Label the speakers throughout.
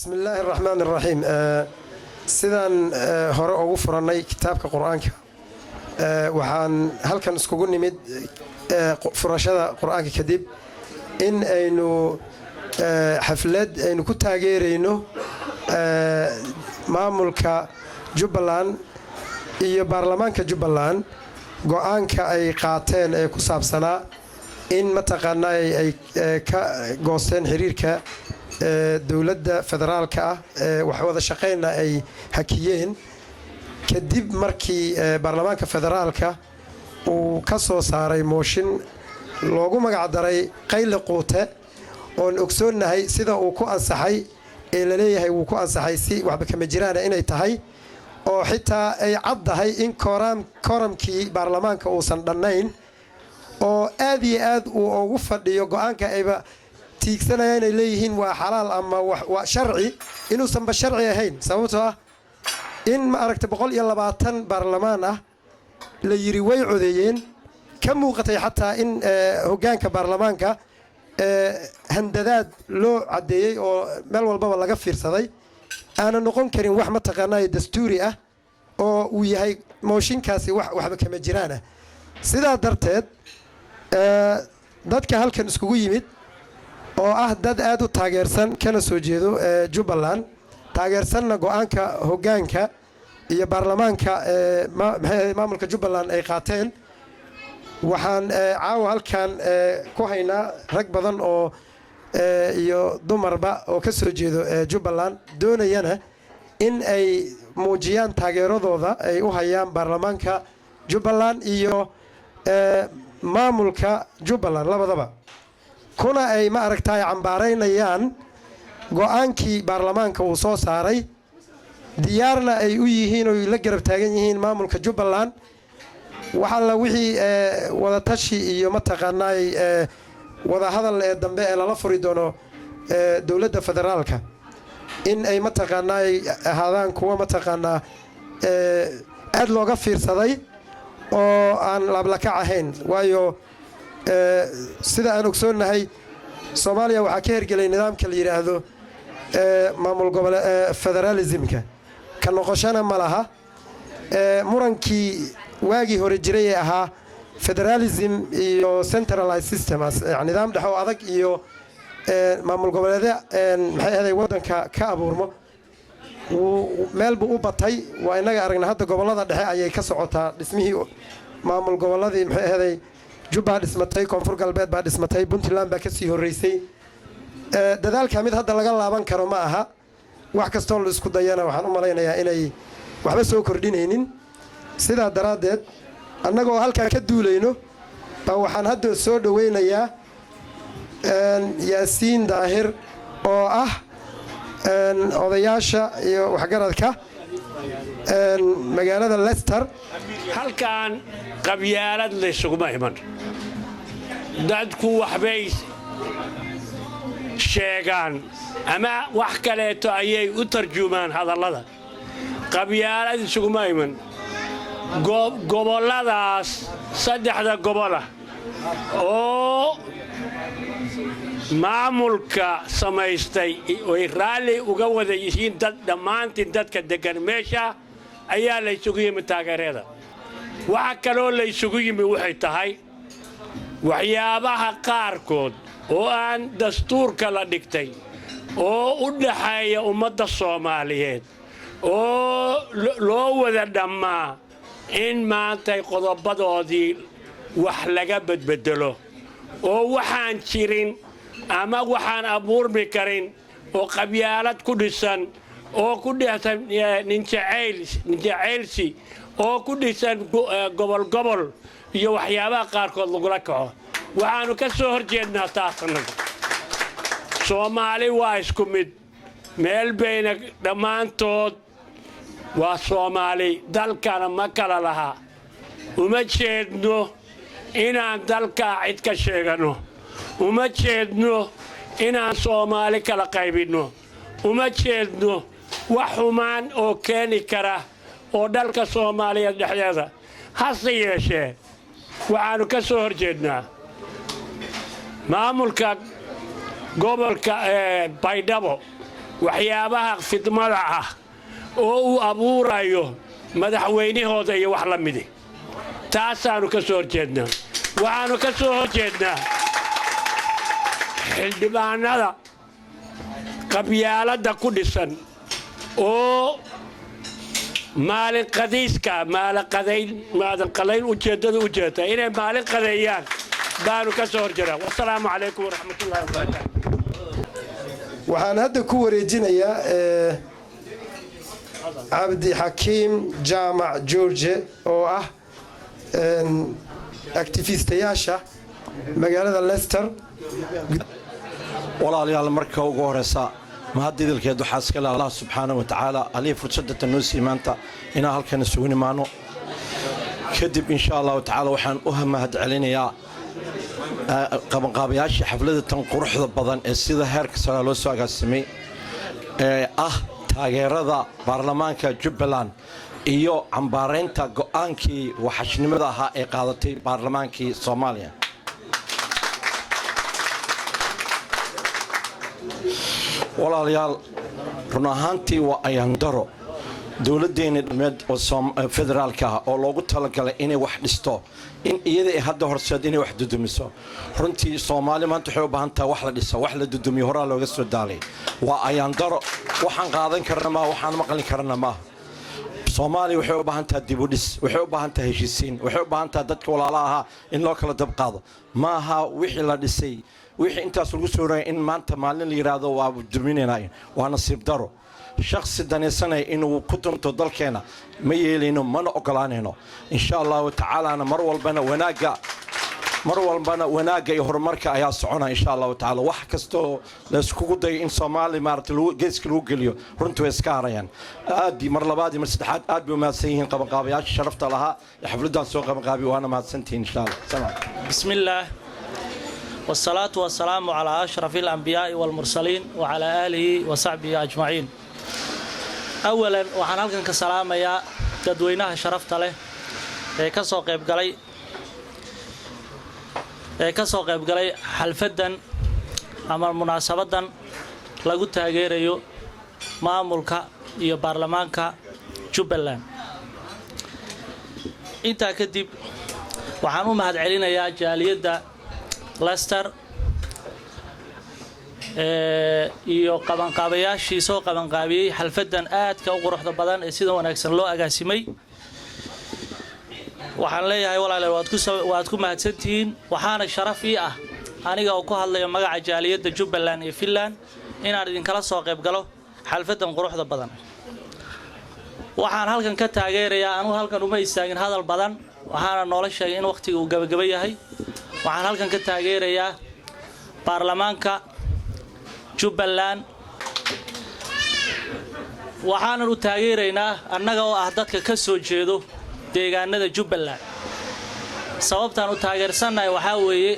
Speaker 1: Bismi illaahi araxmaan araxiim. Sidaan hore ugu furannay kitaabka Qur-aanka, waxaan halkan iskugu nimid furashada Qur-aanka kadib in aynu xaflad aynu ku taageerayno maamulka Jubbaland iyo baarlamaanka Jubbaland go-aanka ay qaateen ee ku saabsanaa in mataqaanaa ay ka goosteen xiriirka dowladda federaalka ah, wax wada shaqaynna ay hakiyeen, kadib markii baarlamaanka federaalka uu ka soo saaray mooshin loogu magacdaray Qayle Quute, oon ogsoonnahay sida uu ku ansaxay ee laleeyahay wuu ku ansaxay si waxba kama jiraana inay tahay, oo xitaa ay caddahay in quorumkii baarlamaanka uusan dhannayn, oo aad iyo aad uu ugu fadhiyo go-aanka ayba tiigsanaya inay leeyihiin waa xalaal ama waa sharci, inuusanba sharci ahayn, sababtoo ah in ma aragta 120 baarlamaan ah la yiri way codeeyeen, ka muuqatay xataa in hoggaanka baarlamaanka handadaad loo caddeeyey oo meel walbaba laga fiirsaday, aanan noqon karin wax mataqaanaa dastuuri ah oo uu yahay mooshinkaasi wax waxba kama jiraan ah. Sidaa darteed, dadka halkan iskugu yimid oo ah dad aad u taageersan kana soo jeedo Jubbaland, taageersanna go-aanka hoggaanka iyo baarlamaanka maxay maamulka Jubbaland ay qaateen, waxaan caawa halkan ku haynaa rag badan oo iyo dumarba oo ka soo jeedo Jubbaland, doonayana in ay muujiyaan taageeradooda ay u hayaan baarlamaanka Jubbaland iyo maamulka Jubbaland labadaba, kuna ay ma aragtay cambaaraynayaan go-aankii baarlamaanka uu soo saaray, diyaarna ay u yihiin oy la garab taagan yihiin maamulka Jubbaland wax alla wixii wadatashi iyo mataqaanaay wadahadal ee dambe ee lala furi doono dowladda federaalka, in ay mataqaanaay ahaadaan kuwa mataqaanaa aad looga fiirsaday oo aan laablakac ahayn. Waayo, sida aan ogsoonnahay, Soomaaliya waxaa ka hergelay nidaamka la yidhaahdo maamul gobole federalismka, ka noqoshana ma laha. Murankii waagii hore jiray ee ahaa federalism iyo centralized system, nidaam dhexe oo adag iyo maamul goboleedya maxay ahaday waddanka ka abuurmo, meel buu u batay. Waa innaga aragna, hadda gobollada dhexe ayay ka socotaa dhismihii maamul gobolladii. Maxay ahaday, Jubbaa dhismatay, Koonfur Galbeed baa dhismatay, Puntland baa kasii horreysay. Dadaalka mid hadda laga laaban karo ma aha. Wax kastoo la isku dayana waxaan u malaynayaa inay waxba soo kordhinaynin. Sidaa daraaddeed, annagoo halkaa ka duulayno baa waxaan hadda soo dhoweynayaa Yaasiin Daahir oo ah odayaasha iyo waxgaradka magaalada Leicester.
Speaker 2: Halkan qabyaalad laysuguma iman. Dadku waxbay sheegaan ama wax kaleeto ayay u tarjumaan hadallada. Qabyaalad isuguma iman. Gobolladaas saddexda gobolah oo maamulka samaystay oy raalli uga wada yihiin dad dhammaantiin dadka deggan meesha ayaa laysugu yimi taageerada. Waxa kaloo laysugu yimi waxay tahay waxyaabaha qaarkood oo aan dastuurka la dhigtay oo u dhaxeeya ummadda Soomaaliyeed oo loo wada dhammaa in maantay qodobadoodii wax laga bedbedelo, oo waxaan jirin ama waxaan abuurmi karin oo qabyaalad ku dhisan, oo ku dhisan ninjacaylsi, oo ku dhisan gobol gobol iyo waxyaabaha qaarkood lagula kaco, waxaannu ka soo hor jeednaa taas. Annagu Soomaali waa isku mid, meel bayna dhammaantood waa Soomaali, dalkana ma kala laha. Uma jeedno inaan dalkaa cid ka sheeganno, uma jeedno inaan Soomaali kala qaybinno, uma jeedno wax xumaan oo keeni kara oo dhalka Soomaaliyeed dhexdeeda. Hase yeeshee, waxaannu ka soo hor jeednaa maamulka gobolka Baydhabo. Waxyaabaha fidmada ah oo uu abuurayo madaxweynahooda iyo wax la midi, taasaannu ka soo horjeednaa. Waxaannu ka soo horjeednaa xildhibaanada qabyaaladda ku dhisan oo maalin qadiiska, maalin qadayn ujeeddada ujeedta inay maalin qadeeyaan baanu ka soo horjeednaa. Wasalaamu calaykum waraxmatullahi wabarakaatu.
Speaker 1: Waxaan hadda ku wareejinayaa Cabdixakiim Jaamac George oo ah activistayaasha magaalada Leicester.
Speaker 3: Walaalayaal, marka ugu horeysa mahad idilkeed waxaa iska leh Allah subxaana wa tacaala, allihii fursadatan noo sii maanta inaan halkan isugu nimaano. Kadib, insha Allahu tacaala, waxaan u mahad celinayaa qabanqaabayaashii xafladda tan quruxda badan ee sida heerka sare loo soo agaasimay ee ah taageerada baarlamaanka Jubbaland iyo cambaaraynta go'aankii waxashnimada ahaa ee qaadatay baarlamaankii Soomaaliya. Walaalayaal, run ahaantii waa ayaandaro dowladdeena dhameed oo federaalka ah oo loogu talagalay inay wax dhisto in iyada ay hadda horseed inay wax dudumiso. Runtii Soomaali maanta waxay u baahan tahay wax la dhiso, wax la dudumiyo horaa looga soo daalay. Waa ayaandaro, waxaan qaadan karna maaha, waxaan maqli karna maaha. Soomaaliya waxay u baahan tahay dibudhis, waxay u baahan tahay heshiisiin, waxay u baahan tahay dadka walaalaha ahaa in loo kala dab qaado. Maaha wixii la dhisay, wixii intaas lagu soo rogay, in maanta maalin la yidhaahdo waa duminaynaa. Waa nasiib daro. Shakhsi danaysanaya inuu ku dunto dalkeena ma yeelayno, mana ogolaanayno, insha Allahu tacaalana. Mar walbana wanaagga iyo horumarka ayaa soconaya, insha Allahu tacala. Wax kastoo layskugu dayo in Soomaali maarata geeska lagu geliyo, runtii way iska harayaan. Aad mar labaad iyo mar saddexaad aad bay umahadsan yihiin qabanqaabayaasha sharafta lahaa ee xafladdan soo qabanqaabiy, waana mahadsantihiin, insha Allah. Salaam.
Speaker 4: بسم الله والصلاة والسلام على أشرف الأنبياء والمرسلين وعلى آله وصحبه أجمعين. أولا، waxaan halkan ka salaamayaa dadweynaha sharafta leh ee ka soo qayb galay xalfaddan ama munaasabadan lagu taageerayo maamulka iyo baarlamaanka Jubbaland. Intaa kadib, waxaan u mahad celinayaa jaaliyadda Leicester iyo qabanqaabayaashii soo qabanqaabiyey xalfaddan aadka u quruxda badan ee sida wanaagsan loo agaasimay. Waxaan leeyahay, walaalayaal, waad ku mahadsantihiin. Waxaana sharaf ii ah, aniga oo ku hadlayo magaca jaaliyadda Jubbaland iyo Finland, inaan idinkala soo qayb galo xalfaddan quruxda badan. Waxaan halkan ka taageerayaa, anugu halkan uma istaagin hadal badan, waxaana noola sheegay in wakhtiga uu gabagaba yahay. Waxaan halkan ka taageerayaa baarlamaanka Jubbaland. Waxaanan u taageeraynaa annaga oo ah dadka ka soo jeedo deegaanada Jubbaland. Sababtaan u taageersannahay waxaa weeye,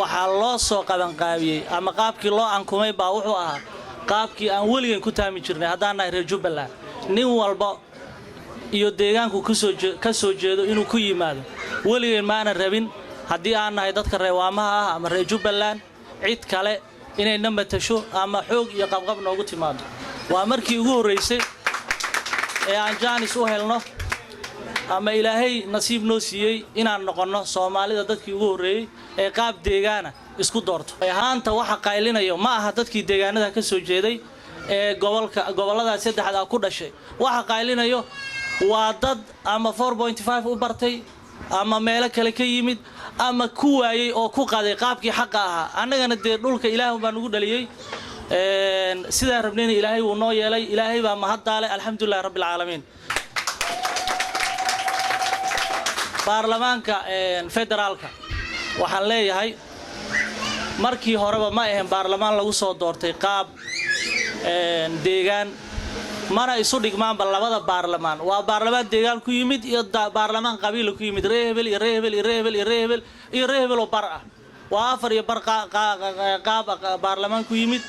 Speaker 4: waxaa loo soo qabanqaabiyey ama qaabkii loo ankumay baa wuxuu ahaa qaabkii aan weligan ku taami jirnay haddaan nahay reer Jubbaland, nin walba iyo deegaanku ka soo jeedo inuu ku yimaado. Weligeen maanan rabin, haddii aan nahay dadka reewaamaha ah ama reer Jubbaland, cid kale inay na matasho ama xoog iyo qabqab noogu timaado. Waa markii ugu horraysay ee aan jaanis u helno ama Ilaahay nasiib noo siiyey inaan noqonno Soomaalida dadkii ugu horreeyey ee qaab deegaana isku doorto. Haanta waxa qaylinayo ma aha dadkii deegaanada ka soo jeeday ee gobolka, gobolladaas saddexda ku dhashay. Waxa qaylinayo waa dad ama 4.5 u bartay ama meelo kale ka yimid ama ku waayey oo ku qaday qaabkii xaqa ahaa. Annagana dee dhulka Ilaah baa nagu dhaliyey, sidaan rabnayna Ilaahay wuu noo yeelay. Ilaahay baa mahaddaale, alxamdulilahi rabbi alcaalamiin. Baarlamaanka federaalka waxaan leeyahay, markii horeba ma ahayn baarlamaan lagu soo doortay qaab deegaan, mana isu dhigmaanba labada baarlamaan. Waa baarlamaan deegaan ku yimid iyo baarlamaan qabiila ku yimid, ree hebel iyo ree hebel iyo ree hebel iyo ree hebel iyo ree hebel oo bar ah. Waa afar iyo bar qaab baarlamaan ku yimid,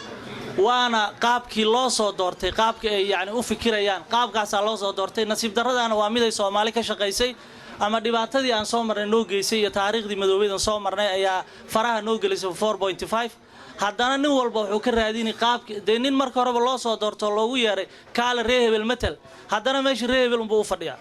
Speaker 4: waana qaabkii loo soo doortay, qaabka ay yani u fikirayaan qaabkaasaa loo soo doortay. Nasiib darradaana waa miday Soomaali ka shaqaysay. Ama dhibaatadii aan soo marnay noo geysay iyo taariikhdii madoobeedan soo marnay ayaa faraha noo gelisay 4.5. Haddana nin walba wuxuu ka raadini qaabki dee nin marka horeba loo soo doorto, loogu yeeray kaale ree hebel matal. Haddana meesha ree hebel unbuu u fadhiyaa,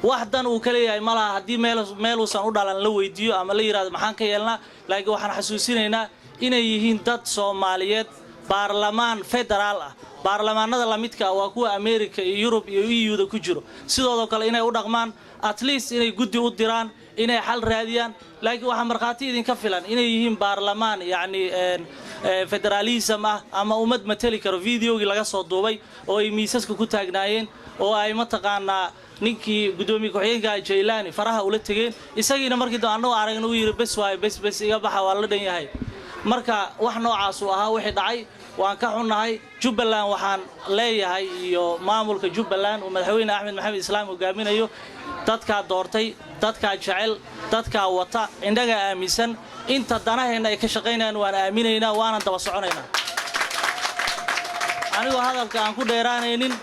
Speaker 4: wax dan uu ka leeyahay ma laha. Haddii meel meeluusan u dhalan la weydiiyo ama la yidhahdo maxaan ka yeelnaa? Laakiin waxaan xasuusinaynaa inay yihiin dad Soomaaliyeed, baarlamaan federaal ah. Baarlamaanada lamidka ah waa kuwa America iyo Yurub iyo EU-da ku jiro. Sidoodoo kale inay u dhaqmaan, at least inay guddi u diraan, inay xal raadiyaan. Laakiin waxaa markhaati idinka filan inay yihiin baarlamaan yacni federalism ah ama ummad mateli karo, videogii laga soo duubay oo ay miisaska ku taagnaayeen oo ay mataqaanaa ninkii guddoomiye ku-xigeenka Jaylaani faraha ula tegeen. Isagiina markii dambe annagoo aragna uu yidhi: "Bes waayo, bes, bes, iga baxa, waa la dhan yahay." Marka wax noocaas uu ahaa wixii dhacay, waan ka xunnahay. Jubbaland waxaan leeyahay iyo maamulka Jubbaland uu Madaxweyne Axmed Maxamed Islaam hogaaminayo, dadkaa doortay, dadkaa jecel, dadkaa wata, indhagaa aaminsan inta danaheenna ay ka shaqaynayaan. Waan aaminaynaa, waanan daba soconaynaa. Anigoo hadalka aan ku dheeraanaynin,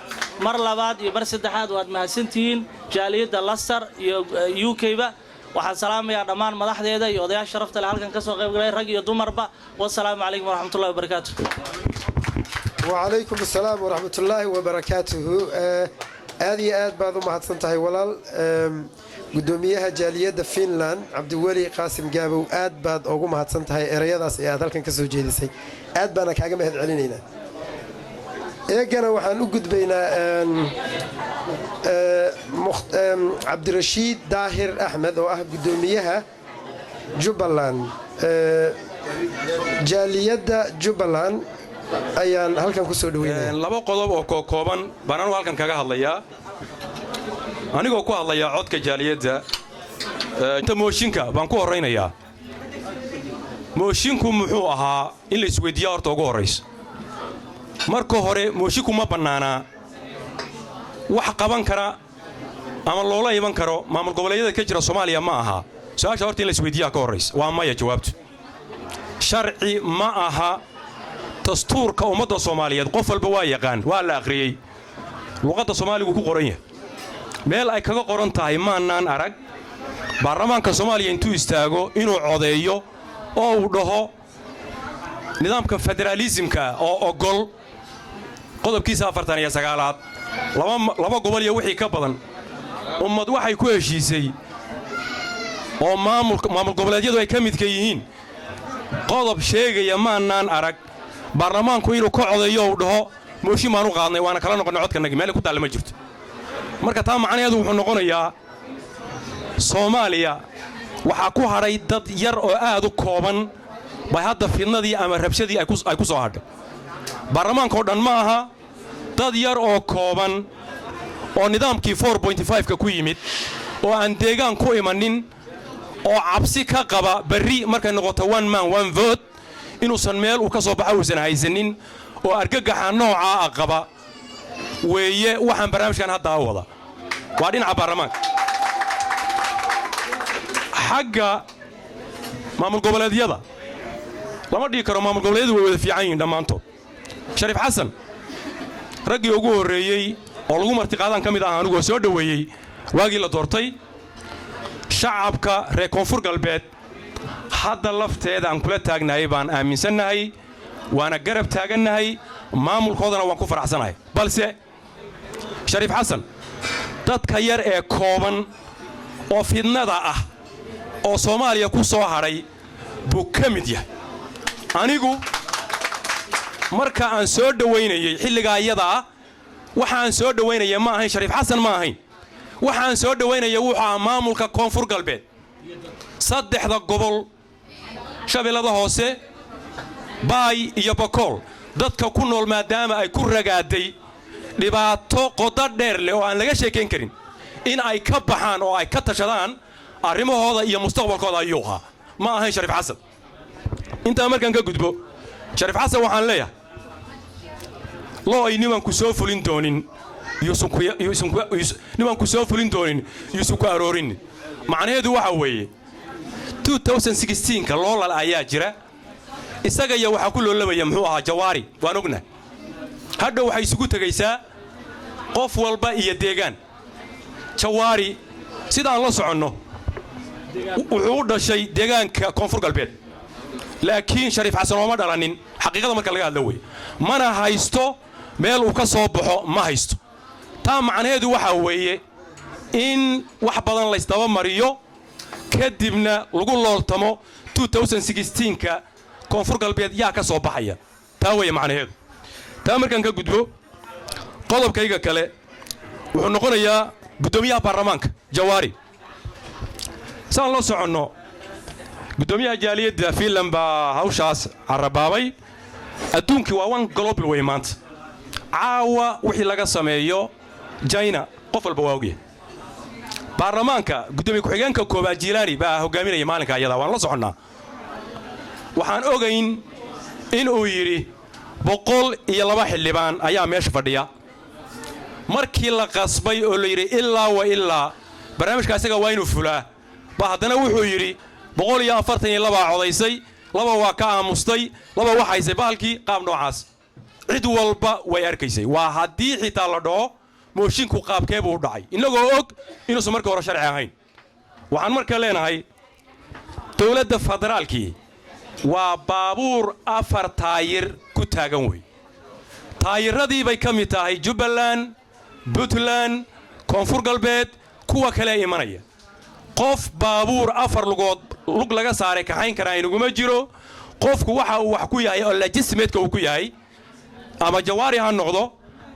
Speaker 4: mar labaad iyo mar saddexaad waad mahadsantihiin. Jaaliyadda Leicester iyo UK-ba waxaan salaamayaa dhammaan madaxdeeda iyo odayaasha sharafta leh halkan ka soo qayb galay, rag iyo dumarba. Wasalaamu calaykum waraxmatullahi wabarakaatu.
Speaker 1: Wacalaykum asalaam waraxmatullaahi wabarakaatuhu. Aad iyo aad baad u mahadsan tahay, walaal, guddoomiyaha jaaliyadda Finland, Cabdiweli Qaasim Gaabow. Aad baad ugu mahadsan tahay ereyadaas ee aad halkan ka soo jeedisay, aad baana kaaga mahad celinaynaa. Eegana waxaan u gudbaynaa Cabdirashiid Daahir Axmed oo ah guddoomiyaha Jubbaland, jaaliyadda Jubbaland ayaan halkan ku soo dhaweynaya.
Speaker 5: Laba qodob oo kookooban baan anugu halkan kaga hadlayaa, anigoo ku hadlayaa codka jaaliyadda. Inta mooshinka baan ku horraynayaa. Moshinku muxuu ahaa in la isweydiiya horta ugu horraysa. Marka hore, moshinku ma bannaanaa? Wax qaban kara ama loola iman karo maamul goboleedyada ka jira Soomaaliya ma aha? Su-aasha horta in la isweydiiyaa ka horraysa. Waa maya jawaabtu. Sharci ma aha. Dastuurka ummadda Soomaaliyeed qof walba waa yaqaan, waa la akhriyey, luqadda Soomaaligu ku qoran yahay. Meel ay kaga qoran tahay maannaan arag baarlamaanka Soomaaliya intuu istaago inuu codeeyo oo uu dhaho nidaamka federaalisimka oo ogol qodobkiisa 49aad laba gobol iyo wixii ka badan ummad waxay ku heshiisay oo maamul goboleedyadu ay ka midka yihiin. Qodob sheegaya maannaan arag baarlamaanku inuu ka codeeyo uu dhaho mooshin baan u qaadnay, waana kala noqonnay codkanagii. Meel ku taalle ma jirto. Marka taa macnaheedu wuxuu noqonayaa Soomaaliya waxaa ku hadhay dad yar oo aad u kooban bay hadda fidnadii ama rabshadii ay ku soo hadhay. Baarlamaanka oo dhan ma aha, dad yar oo kooban oo nidaamkii ka ku yimid oo aan deegaan ku imanin oo cabsi ka qaba berri markay noqoto one man one vote inuusan meel uu ka soo baxa uusan haysanin oo argagaxa noocaa ah qaba weeye. Waxaan barnaamijkan hadda wada waa dhinaca baarlamaanka. Xagga maamul goboleedyada, lama dhihi karo maamul goboleedyadu way wada fiican yihiin dhammaantood. Shariif Xasan raggii ugu horreeyey oo lagu martiqaadaan ka mid ah anigoo soo dhoweeyey waagii la doortay. Shacabka reer Koonfur Galbeed hadda lafteeda aan kula taagnahay baan aaminsannahay, waana garab taagannahay, maamulkoodana waan ku faraxsanahay. Balse Shariif Xasan dadka yar ee kooban oo fidnada ah oo Soomaaliya ku soo hadhay buu ka mid yahay. Anigu marka aan soo dhowaynayey xilligaa iyadaa, waxa aan soo dhowaynaya ma ahayn Shariif Xasan, ma ahayn. Waxa aan soo dhowaynaya wuxuu ahaa maamulka Koonfur Galbeed, saddexda gobol, Shabeellada Hoose, Baay iyo Bakool, dadka ku nool, maadaama ay ku ragaaday dhibaato qodo dheer leh oo aan laga sheekayn karin, in ay ka baxaan oo ay ka tashadaan arrimahooda iyo mustaqbalkooda ayuu ahaa, ma ahayn Shariif Xasan. Intaa markaan ka gudbo, Shariif Xasan waxaan leeyahay: loo ay nimanku soo fulin doonin nimanku soo fulin doonin yuusan ku aroorin. Macnaheedu waxa weeye ka loolal ayaa jira. Isaga iyo waxaa ku loolamaya, muxuu ahaa, Jawaari, waan ognahay. Hadhow waxay isugu tegaysaa qof walba iyo deegaan. Jawaari Sida aan la soconno, wuxuu u dhashay deegaanka Koonfur Galbeed, laakiin Shariif Xasan ooma dhalanin. Xaqiiqada marka laga hadlo wey, mana haysto meel uu ka soo baxo, ma haysto. Taa macnaheedu waxaa weeye in wax badan laysdaba mariyo, kadibna lagu looltamo ka Koonfur Galbeed yaa ka soo baxaya. Taa weeye macnaheedu. Taa markaan ka gudbo, qodobkayga kale wuxuu noqonayaa guddoomiyaha baarlamaanka Jawaari. Saan la soconno, guddoomiyaha jaaliyadda Finland baa hawshaas carabaabay. Adduunkii waa one global way maanta. Caawa wixii laga sameeyo China qof walba waa ogyahay. Baarlamaanka guddoomiye ku-xigeenka koobaad Jiilaani baa hogaaminaya maalinka ayada, waan la soconnaa. Waxaan ogayn in uu yidhi 102 xildhibaan ayaa meesha fadhiya. Markii la qasbay oo la yidhi ilaa wa ilaa barnaamijka isaga waa inuu fulaa, ba haddana wuxuu yidhi 142-aa codaysay, 2 waa ka aamustay, 2 waxaysay bahalkii. Qaab noocaas cid walba way arkaysay. Waa haddii xitaa la dhaho moshinku qaabkee buu u dhacay, innagoo og inuusan marka hore sharci ahayn. Waxaan marka leenahay, dowladda federaalkii waa baabuur afar taayir ku taagan wey. Taayiradii bay ka mid tahay Jubbaland, Puntland, Koonfur Galbeed, kuwa kale imanaya. Qof baabuur afar lugood lug laga saaray kaxayn karaa inaguma jiro. Qofku waxa uu wax ku yahay oo legitimate-ka uu ku yahay, ama Jawaari ha noqdo,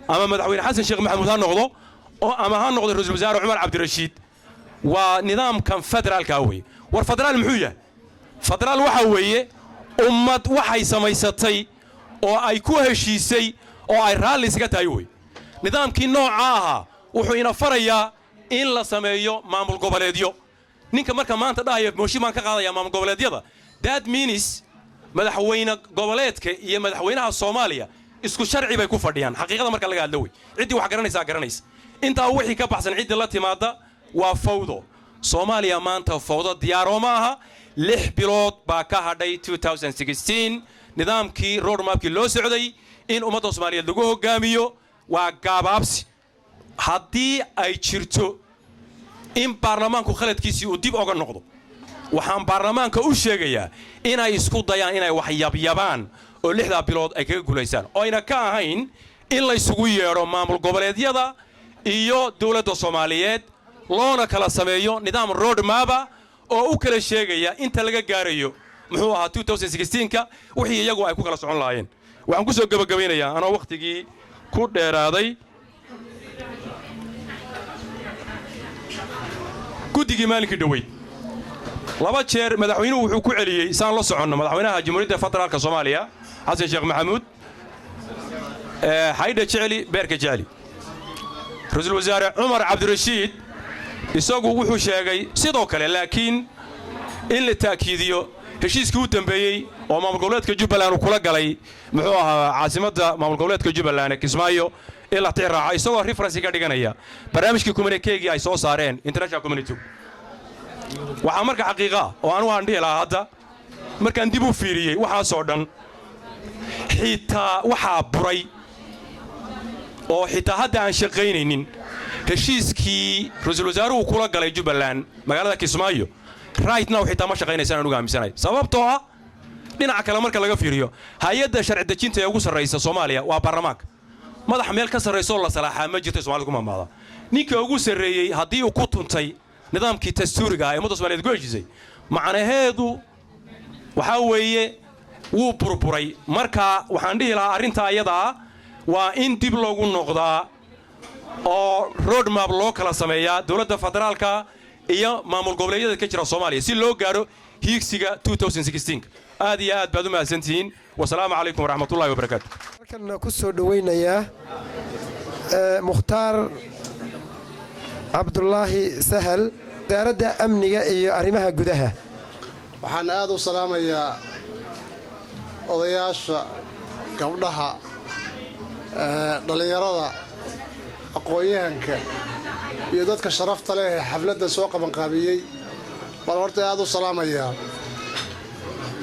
Speaker 5: ama Madaxweyne Xasan Sheekh Maxamuud ha noqdo, oo ama ha noqdo Ra-iisul Wasaare Cumar Cabdirashiid, waa nidaamkan federaalka weeye. War federaal muxuu yahay? Federaal waxa weeye ummad waxay samaysatay oo ay ku heshiisay oo ay raalli isaga tahay wey. Nidaamkii nooca ahaa wuxuu ina farayaa in la sameeyo maamul goboleedyo. Ninka marka maanta dhahaya mooshin baan ka qaadaya maamul goboleedyada, that means madaxweyne goboleedka iyo madaxweynaha Soomaaliya isku sharci bay ku fadhiyaan. Xaqiiqada marka laga hadlo wey, ciddii wax garanaysaa garanaysa. Intaa wixii ka baxsan, ciddii la timaada waa fawdo. Soomaaliya maanta fawdo diyaaroo ma aha. 6 bilood baa ka hadhay nidaamkii roadmapkii loo socday in ummadda Soomaaliyeed lagu hogaamiyo. Waa gaabaabsi haddii ay jirto in baarlamaanku khaladkiisii uu dib oga noqdo. Waxaan baarlamaanka u sheegayaa inay isku dayaan inay wax yabyabaan oo 6-daa bilood ay kaga guulaysaan, oo ayna ka ahayn in laysugu yeedho maamul goboleedyada iyo dowladda Soomaaliyeed, loona kala sameeyo nidaam roadmap-a oo u kala sheegaya inta laga gaarayo muxuu ahaa ka wixii iyagu ay ku kala socon lahaayeen. Waxaan ku soo gebagabaynayaa, anoo wakhtigii ku dheeraaday, guddigii maalinkii dhoweyd laba jeer madaxweynuhu wuxuu ku celiyey. Saan la soconno, madaxweynaha Jamhuuriyadda Federaalka Soomaaliya Xasan Sheekh Maxamuud, xaydha jeceli beerka jeceli, ra-iisul wasaare Cumar Cabdirashiid isagu wuxuu sheegay sidoo kale, laakiin in la ta'kiidiyo heshiiskii u dambeeyey oo maamul goboleedka Jubbaland uu kula galay muxuu ahaa caasimadda maamul goboleedka Jubbaland ee Kismaayo in la tix raaco, isagoo reference ka dhiganaya barnaamijkii communiqué-gii ay soo saareen international community. Waxaa marka xaqiiqa oo anugu aan dhihi lahaa hadda markaan dib u fiiriyey waxaasoo dhan, xitaa waxaa buray oo xitaa hadda aan shaqaynaynin heshiiskii ra-iisul wasaaruhu kula galay Jubbaland magaalada Kismaayo. Right now xitaa ma shaqaynaysaan anugu aaminsanay, sababtoo ah dhinaca kale marka laga fiiriyo, hay-adda sharci dejinta ee ugu sarraysa Soomaaliya waa baarlamaanka. Madax meel ka sarraysooo la salaaxaa ma jirto, Somalida ku maamaada. Ninka ugu sarreeyey haddii uu ku tuntay nidaamkii dastuuriga ah ee ummadda Somaliyed ku heshiisay, macnaheedu waxaa weeye wuu burburay. Marka waxaan dhihi lahaa, arrintaa iyadaa waa in dib loogu noqdaa oo roadmap loo kala sameeyaa dowladda federaalka iyo maamul goboleedyada ka jira Soomaaliya si loo gaadho hiigsiga. Aad iyo aad baad u mahadsantihiin. Wasalaamu calaykum waraxmatullahi wabarakaatu.
Speaker 1: Halkanna ku soo dhowaynayaa Mukhtaar Cabdulaahi Sahal, Wasaaradda Amniga iyo Arrimaha Gudaha.
Speaker 6: Waxaan aad u salaamayaa odayaasha, gabdhaha, dhallinyarada, aqoon-yahanka iyo dadka sharafta leh ee xafladda soo qabanqaabiyey. Baan horta aad u salaamayaa.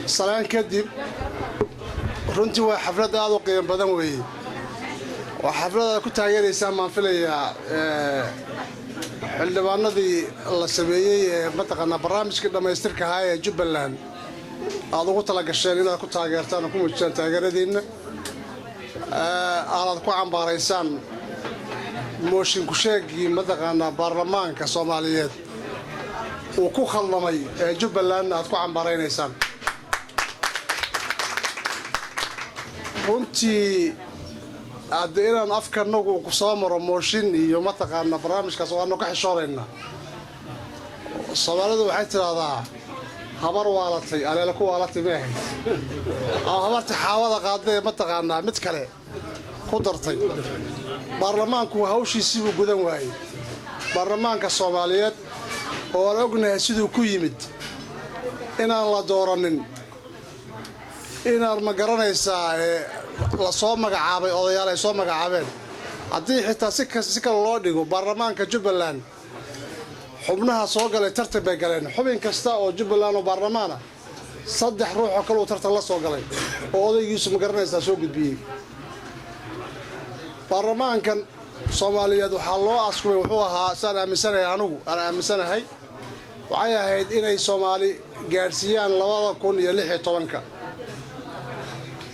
Speaker 6: Salaan kadib, runtii waa xaflad aad u qiimo badan weeye. Waa xaflad aad ku taageeraysaan baan filayaa. Xildhibaanadii la sameeyey ee mataqaanaa barnaamijkii dhammaystirka ahaa ee Jubbaland aad ugu tala gasheen inaad ku taageertaan oo ku muujisaan taageeradiinna, aanaad ku cambaaraysaan mooshin ku-sheegii mataqaanaa baarlamaanka Soomaaliyeed uu ku khaldamay ee Jubbalandna aad ku cambaaraynaysaan. Runtii hadde inaan afkanagu ku soo maro mooshin iyo mataqaanaa barnaamijkaas waanu ka xishoonaynaa. Soomaalidu waxay tidhaahdaa, "Habar waalatay aleela ku waalatay." Ma ahayd ama habarti xaawada qaadee mataqaanaa mid kale ku dartay. Baarlamaanku hawshiisii buu gudan waayey. Baarlamaanka Soomaaliyeed oo aan ognahay siduu ku yimid, inaan la dooranin, inaan ma garanaysaa la soo magacaabay, odayaal ay soo magacaabeen. Haddii xitaa si kale loo dhigo, baarlamaanka Jubbaland xubnaha soo galay tartan bay galeen. Xubin kasta oo Jubbaland oo baarlamaana saddex ruux oo kale uu tartan la soo galay oo odaygiisu ma garanaysaa soo gudbiyey. Baarlamaankan Soomaaliyeed waxaa loo askumay, wuxuu ahaa, saan aaminsanahay anugu aan aaminsanahay, waxay ahayd inay Soomaali gaadhsiiyaan 2016-ka,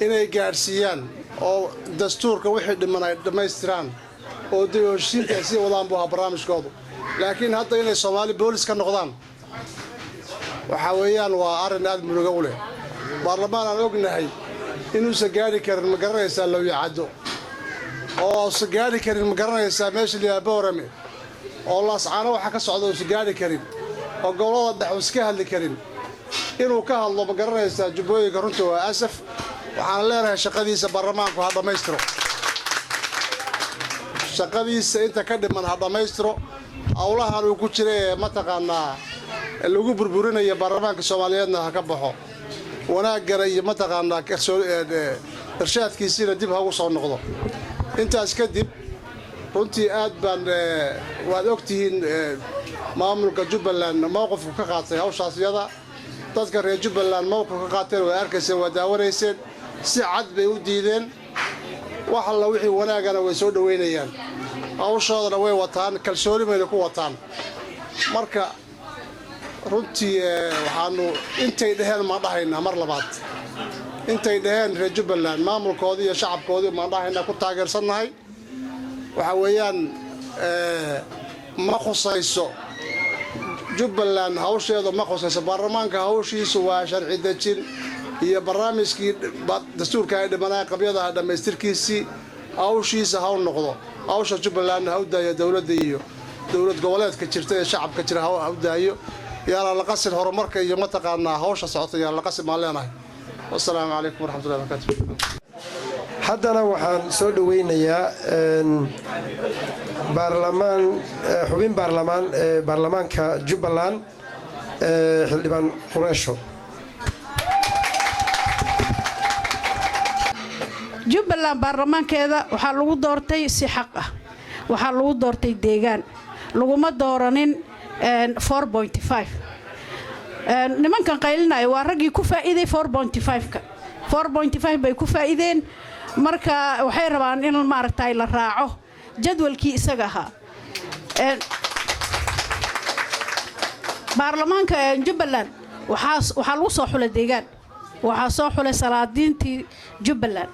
Speaker 6: inay gaadhsiiyaan oo dastuurka wixii dhiman ay dhammaystiraan oo dib u heshiisiinta ay sii wadaan buu ahaa barnaamijkoodu. Laakiin hadda inay Soomaali boolis ka noqdaan waxaa weeyaan waa arrin aad murugo u leh. Baarlamaan aan ognahay inuusan gaadhi karin, ma garanaysaa, Lowyacaddo, oo usan gaadhi karin, ma garanaysaa, meesha liyaa Boorame, oo Laascaano waxa ka socda uusan gaadhi karin, oo gobollada dhex uusan ka hadli karin, inuu ka hadlo, ma garanaysaa, Jubbooyinka, runtii waa asaf. Waxaan leenahay shaqadiisa baarlamaanku ha dhammaystiro, shaqadiisa inta ka dhiman ha dhammaystiro. Howlahan uu ku jira ee mataqaanaa lagu burburinayo baarlamaanka Soomaaliyeedna ha ka baxo, wanaaggana iyo mataqaanaa irshaadkiisiina dib ha ugu soo noqdo. Intaas kadib, runtii aad baan waad ogtihiin maamulka Jubbaland mowqifku ka qaatay hawshaas iyada. Dadka reer Jubbaland mowqif ka qaateen way arkayseen, waa daawanayseen. Si cad bay u diideen. Wax alla wixii wanaagana way soo dhoweynayaan, hawshoodana way wataan, kalsooni bayna ku wataan. Marka runtii waxaanu intay dheheen maan dhahaynaa mar labaad, intay dheheen reer Jubbaland maamulkoodii iyo shacabkoodii maan dhahaynaa, ku taageersannahay. Waxaa weeyaan ma khusayso Jubbaland hawsheedu, ma khusayso baarlamaanka. Hawshiisu waa sharci dejin iyo barnaamijkii dastuurka ay dhimanaa qabyadaha dhammaystirkiisii. Hawshiisa haw noqdo. Hawsha Jubbalandna ha u daayo dowladda iyo dowlad goboleedka jirta ee shacabka jira ha u daayo. Yaana la qasin horumarka iyo mataqaanaa hawsha socota, yaana la qasin baan leenahay. Wasalaamu calaykum waraxmatullahi barakaatu.
Speaker 1: Haddana waxaan soo dhoweynayaa baarlamaan, xubin baarlamaan ee baarlamaanka Jubbaland, xildhibaan Qureesho.
Speaker 7: Jubbaland baarlamaankeeda waxaa lagu doortay si xaq ah, waxaa lagu doortay deegaan, laguma dooranin. Nimankan qaylinaya waa raggii ku faa'iiday 4.5-ka. 4.5 bay ku faa'iideen. Marka waxay rabaan in maaragtay la raaco jadwalkii isaga ahaa. Baarlamaanka Jubbaland waxaa lagu soo xulay deegaan, waxaa soo xulay salaadiintii Jubbaland,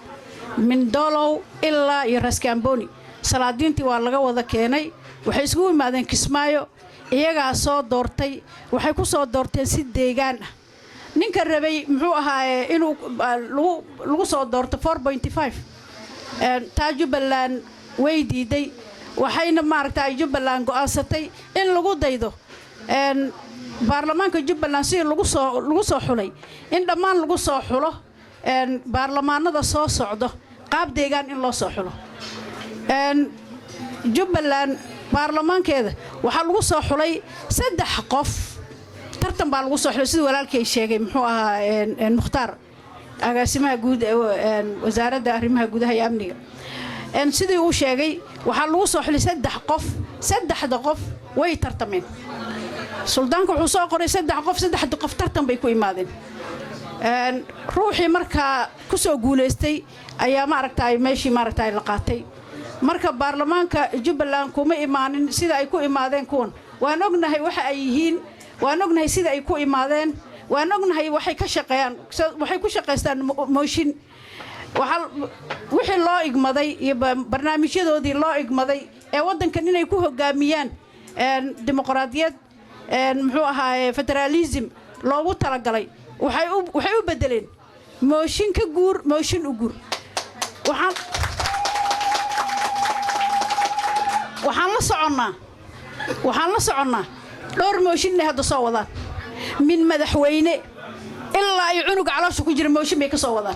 Speaker 7: Mindolow ilaa iyo Raskamboni. Salaadiintii waa laga wada keenay, waxay isugu yimaadeen Kismaayo, iyagaa soo doortay. Waxay ku soo doorteen si deegaan ah. Ninka rabay muxuu ahaaye inuu lagu soo doorto 4.5, taa Jubbaland way diiday. Waxayna maaragta Jubbaland go'aansatay in lagu daydo baarlamaanka Jubbaland sidii lagu soo xulay, in dhammaan lagu soo xulo baarlamaanada soo socdo qaab deegaan in loo soo xulo. Jubbaland baarlamaankeeda waxaa lagu soo xulay saddex qof, tartan baa lagu soo xulay, sidii walaalkay sheegay, muxuu ahaa, Mukhtaar, agaasimaha guud ee wasaaradda arrimaha gudaha iyo amniga. Sidii uu sheegay, waxaa lagu soo xulay saddex qof. Saddexda qof way tartameen. Suldaanka wuxuu soo qoray saddex qof, saddexda qof tartan bay ku imaadeen. Ruuxii markaa ku soo guulaystay ayaa maaragtay meeshii maaragtay la qaatay. Marka baarlamaanka Jubbaland kuma imaanin sida ay ku imaadeen kuwan. Waan ognahay waxa ay yihiin, waan ognahay sida ay ku imaadeen, waan ognahay waxay ka shaqeeyaan. Waxay ku shaqaystaan mooshin. Wixii loo igmaday iyo barnaamijyadoodii loo igmaday ee waddankan inay ku hogaamiyaan dimuqraadiyad, muxuu ahaaye, federaalism loogu talagalay, waxay u beddeleen mooshin ka guur, mooshin u guur. Waxaan la soconnaa dhowr mooshin inay hadda soo wadaan, min madaxweyne ilaa ay cunuga caloosha ku jira mooshin bay ka soo wadaan,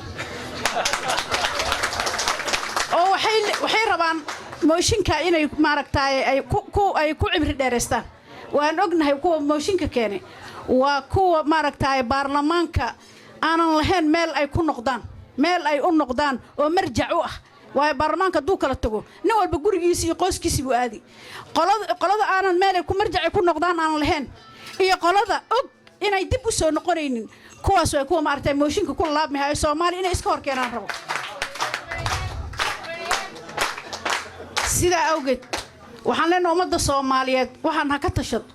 Speaker 7: oo waxay rabaan mooshinka inay maaragtaay ay ku cimri dheeraystaan. Waan ognahay kuwa mooshinka keenay waa kuwa maaragtaay baarlamaanka aanan lahayn meel ay ku noqdaan, meel ay u noqdaan oo marjac u ah, waayo baarlamaanka hadduu kala tago, nin walba gurigiisi iyo qoyskiisii buu aadi. Qolada aanan meel ay ku marjac ay ku noqdaan aanan lahayn iyo qolada og inay dib u soo noqonaynin, kuwaas waa kuwa maaragtay mooshinka ku laabmahayo, Soomaaliya inay iska hor keenaan rabo. Sidaa awgeed waxaan leenahay ummadda Soomaaliyeed waxaan ha ka tashado.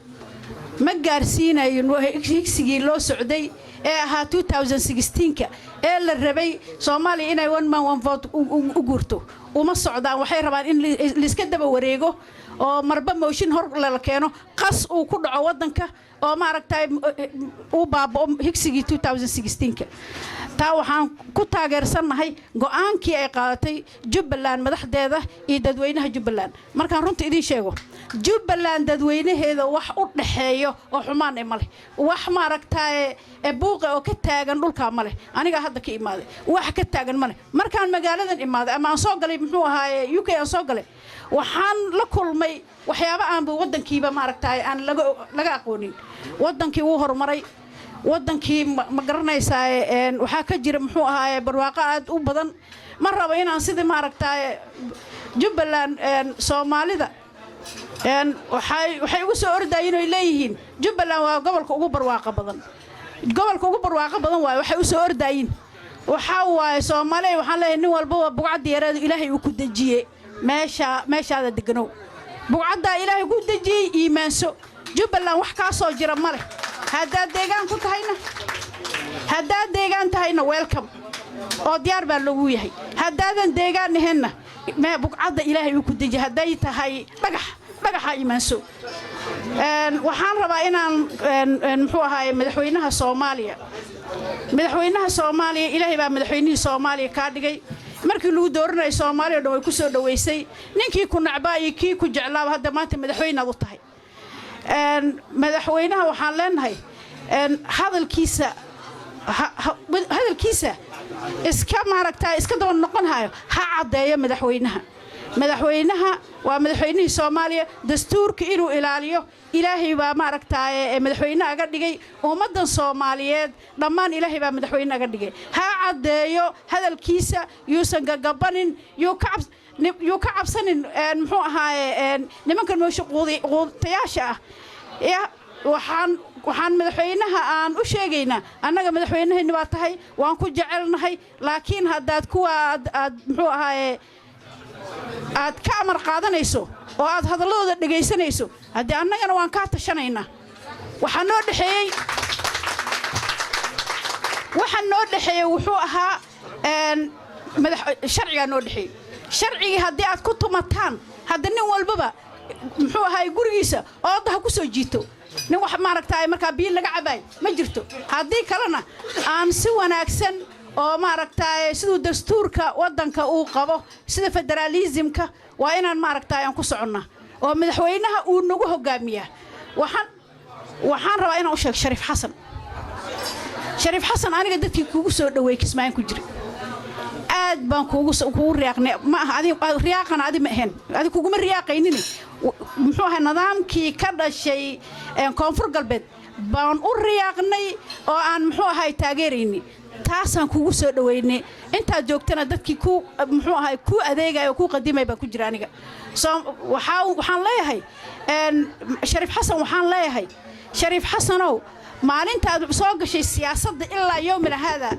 Speaker 7: Ma gaarsiinayin higsigii loo socday ee ahaa 2016ka ee la rabay Soomaaliya inay one man one vote u guurto. Uma socdaan. Waxay rabaan in laiska daba wareego oo marba mooshin hor lala keeno, qas uu ku dhaco waddanka oo maaragtay uu baaba'o higsigii 2016ka. Taa waxaan ku taageersannahay go'aankii ay qaadatay Jubbaland madaxdeeda iyo dadweynaha Jubbaland. Markaan runta idiin sheego, Jubbaland dadweynaheeda wax u dhaxeeyo oo xumaan e maleh, wax maaragtaaye buuqa oo ka taagan dhulkaa ma leh. Anigaa hadda ka imaaday, wax ka taagan ma leh. Markaan magaaladan imaaday ama aan soo galay, muxuu ahaaye, UK aan soo galay, waxaan la kulmay waxyaabo aanba waddankiiba maaragtaay aan laga aqoonin. Waddankii wuu horumaray. Waddankii, ma garanaysaa, waxaa ka jira, muxuu ahaaye, barwaaqo aad u badan. Ma rabo inaan sidii maaragtaaye Jubbaland Soomaalida waxay ugu soo ordaayiin oy leeyihiin Jubbaland waa gobolka ugu barwaaqo badan, gobolka ugu barwaaqo badan waaye. Waxay u soo ordaayiin waxaa waaye, Soomaaliya waxaan leeyahay, nin walbaba bugcadda yareedu Ilaahay uu ku dejiye meesha meeshaada deganow. Bugcaddaa Ilaahay ku dejiyey iimaanso. Jubbaland wax kaa soo jira ma leh. Haddaad deegaan ku tahayna, haddaad deegaan tahayna, welcome oo diyaar baa loogu yahay. Haddaadan deegaan ahaynna, mee bugcadda Ilaahay uu ku dejiye hadday tahay dhagax, dhagaxa iimaanso. Waxaan rabaa inaan, muxuu ahaaye, madaxweynaha Soomaaliya, madaxweynaha Soomaaliya, Ilaahay baa madaxweynihii Soomaaliya kaa dhigay. Markii lagu dooranayay, Soomaaliya o dhan way ku soo dhowaysay, ninkii ku nacbaa iyo kii ku jeclaaba. Hadda maanta madaxweynaad u tahay. Madaxweynaha waxaan leenahay, hadalkiisa iska maaragtaa iska daba noqon hayo, ha caddeeyo madaxweynaha. Madaxweynaha waa madaxweynihii Soomaaliya. Dastuurka inuu ilaaliyo, Ilaahay baa maaragtaaye madaxweyne aga dhigay. Ummaddan Soomaaliyeed dhammaan Ilaahay baa madaxweyne aga dhigay. Ha caddeeyo hadalkiisa, yuusan gagabanin, yuu ka cabsanin, muxuu ahaaye, nimankan mooshe quutayaasha ah. Waxaan madaxweynaha aan u sheegaynaa, annaga madaxweynaheenni baa tahay, waan ku jecelnahay, laakiin haddaad kuwa aad muxuu ahaaye aad ka amar qaadanayso oo aad hadalladooda dhegaysanayso, haddii annagana waan kaa tashanaynaa. Waxaa noo dhexeeyey wuxuu ahaa sharcigaa noo dhexeeyey. Sharcigii haddii aad ku tumataan, hadda nin walbaba, muxuu ahaay, gurigiisa ooda ha ku soo jiito. Nin wax maaragtaay markaa biyo laga cabaay ma jirto. Haddii kalena aan si wanaagsan oo maaragtaay siduu dastuurka waddanka uu qabo, sida federaalismka, waa inaan maaragtaay aan ku soconnaa oo madaxweynaha uu nagu hogaamiyaa. Waxaan rabaa inaan u sheego Shariif Xasan. Shariif Xasan, aniga dadkii kugu soo dhaweey Kismaayan ku jira, aad baan kugu riyaaqnay. Ma aha adi riyaaqana, adi ma ahayn, adi kuguma riyaaqaynini. Muxuu ahay, nidaamkii ka dhashay Koonfur Galbeed baan u riyaaqnay oo aan, muxuu ahay, taageeraynay. Taasaan kugu soo dhaweynay. Intaad joogtana dadkii ku, muxuu ahay, kuu adeegaya oo kuu qadimay baan ku jira aniga. So waxaan leeyahay Shariif Xasan, waxaan leeyahay Shariif Xasanow, Maalinta aad soo gashay siyaasadda ilaa yowmina haada,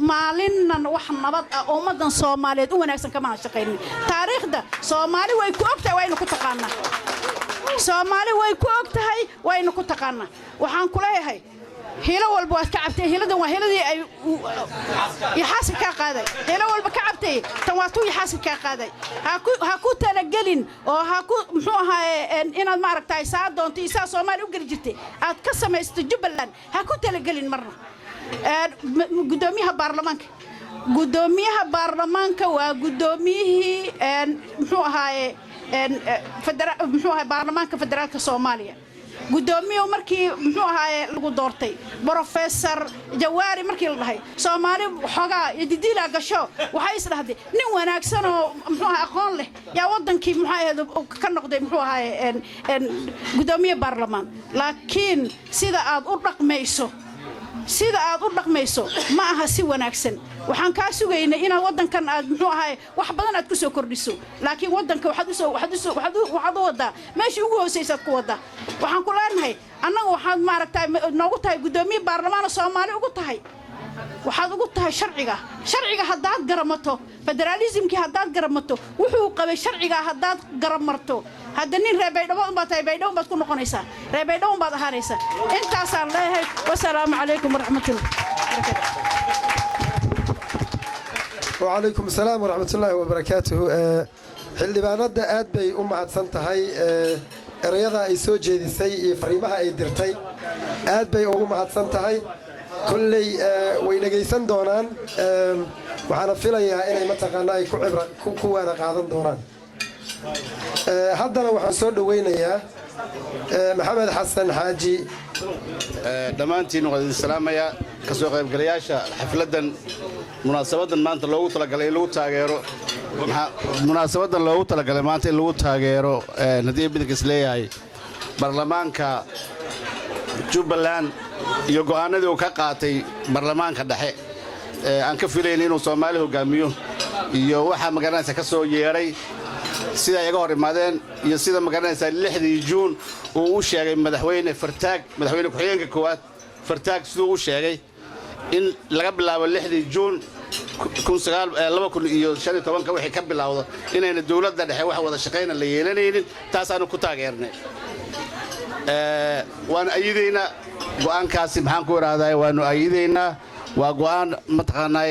Speaker 7: maalinnan wax nabad ah oo ummaddan Soomaaliyeed u wanaagsan kama shaqaynin. Taariikhda Soomaali way ku og tahay, waynu ku taqaanaa. Soomaali way ku og tahay, waynu ku taqaanaa. Waxaan ku leeyahay, hilo walba waad ka cabtay. Hiladan waa hiladii ay yaxaaska kaa qaaday. Hilo walba ka cabtay, tan waa tuu yaxaaska kaa qaaday. Ha ku talagelin oo ha ku, muxuu ahaaye, inaad maaragtay saa doonto iyo saa Soomaaliya u geli jirtay aad ka samaysato Jubbaland. Ha ku talagelin marna. Guddoomiyaha baarlamaanka waa guddoomiyihii, muxuu ahaaye, muxuu ahaye, baarlamaanka federaalka Soomaaliya. Guddoomiyow, markii, muxuu ahaaye, lagu doortay Professor Jawaari, markii la dhahay Soomaali xoogaa didiilaa gasho, waxay is dhahday nin wanaagsan oo, muxuu ahaye, aqoon leh yaa waddankii, muxuu ahaye, ka noqday, muxuu ahaaye, guddoomiye baarlamaan. Laakiin sida aad u dhaqmayso ma aha si wanaagsan. Waxaan kaa sugaynay inaad waddankan aad, muxuu ahaay, wax badan aad ku soo kordhiso, laakiin waddanka waxaad usoo waxaad usoo waxaad u waxaad u waddaa meeshii ugu hoosaysaad ku waddaa. Waxaan ku leenahay annaga, waxaad maaragtay noogu tahay guddoomiye baarlamaana Soomaali ugu tahay, waxaad ugu tahay sharciga. Sharciga haddaad garamato, federaalismkii haddaad garamato, wuxuu qabay sharciga haddaad garamarto, hadda nin reer Baydhabo unbaad tahay, Baydhabo baad ku noqonaysaa, reer Baydhabo baad ahaanaysaa. Intaasaan leeyahay. Wasalaamu calaykum waraxmatullah.
Speaker 1: Wacalaykum asalaam waraxmatullaahi wabarakaatuhu. Xildhibaanadda aad bay u mahadsan tahay. Ereyada ay soo jeedisay iyo fariimaha ay dirtay aad bay ugu mahadsan tahay. Kolley way dhegaysan doonaan, waxaana filayaa inay mataqaana ay ku cibra ku waana qaadan doonaan. Haddana waxaan soo dhowaynayaa Maxamed Xasan Xaaji.
Speaker 8: Dhammaantiin waan idin salaamayaa, ka soo qaybgalayaasha xafladdan, munaasabaddan maanta loogu talagalay in lagu taageero, munaasabaddan loogu talagalay maanta in lagu taageero, haddii midinkas leeyahay, baarlamaanka Jubbaland iyo go'aanadii uu ka qaatay baarlamaanka dhexe ee aan ka filayn inuu Soomaali hogaamiyo, iyo waxaa magaranaysa ka soo yeedhay, sida ay iga hor imaadeen, iyo sida magaranaysa 6dii Juun uu u sheegay madaxweyne Fartaag, madaxweyne ku-xigeenka koowaad Fartaag, siduu u sheegay in laga bilaabo 6dii Juun 2015-ka wixii ka bilowda inayna dowladda dhexe wax wada shaqayna la yeelanaynin. Taasaanu ku taageernay, waanu ayidaynaa go'aankaasi. Maxaan ku idhaahdaa, waanu ayidaynaa. Waa go'aan mataqaanaa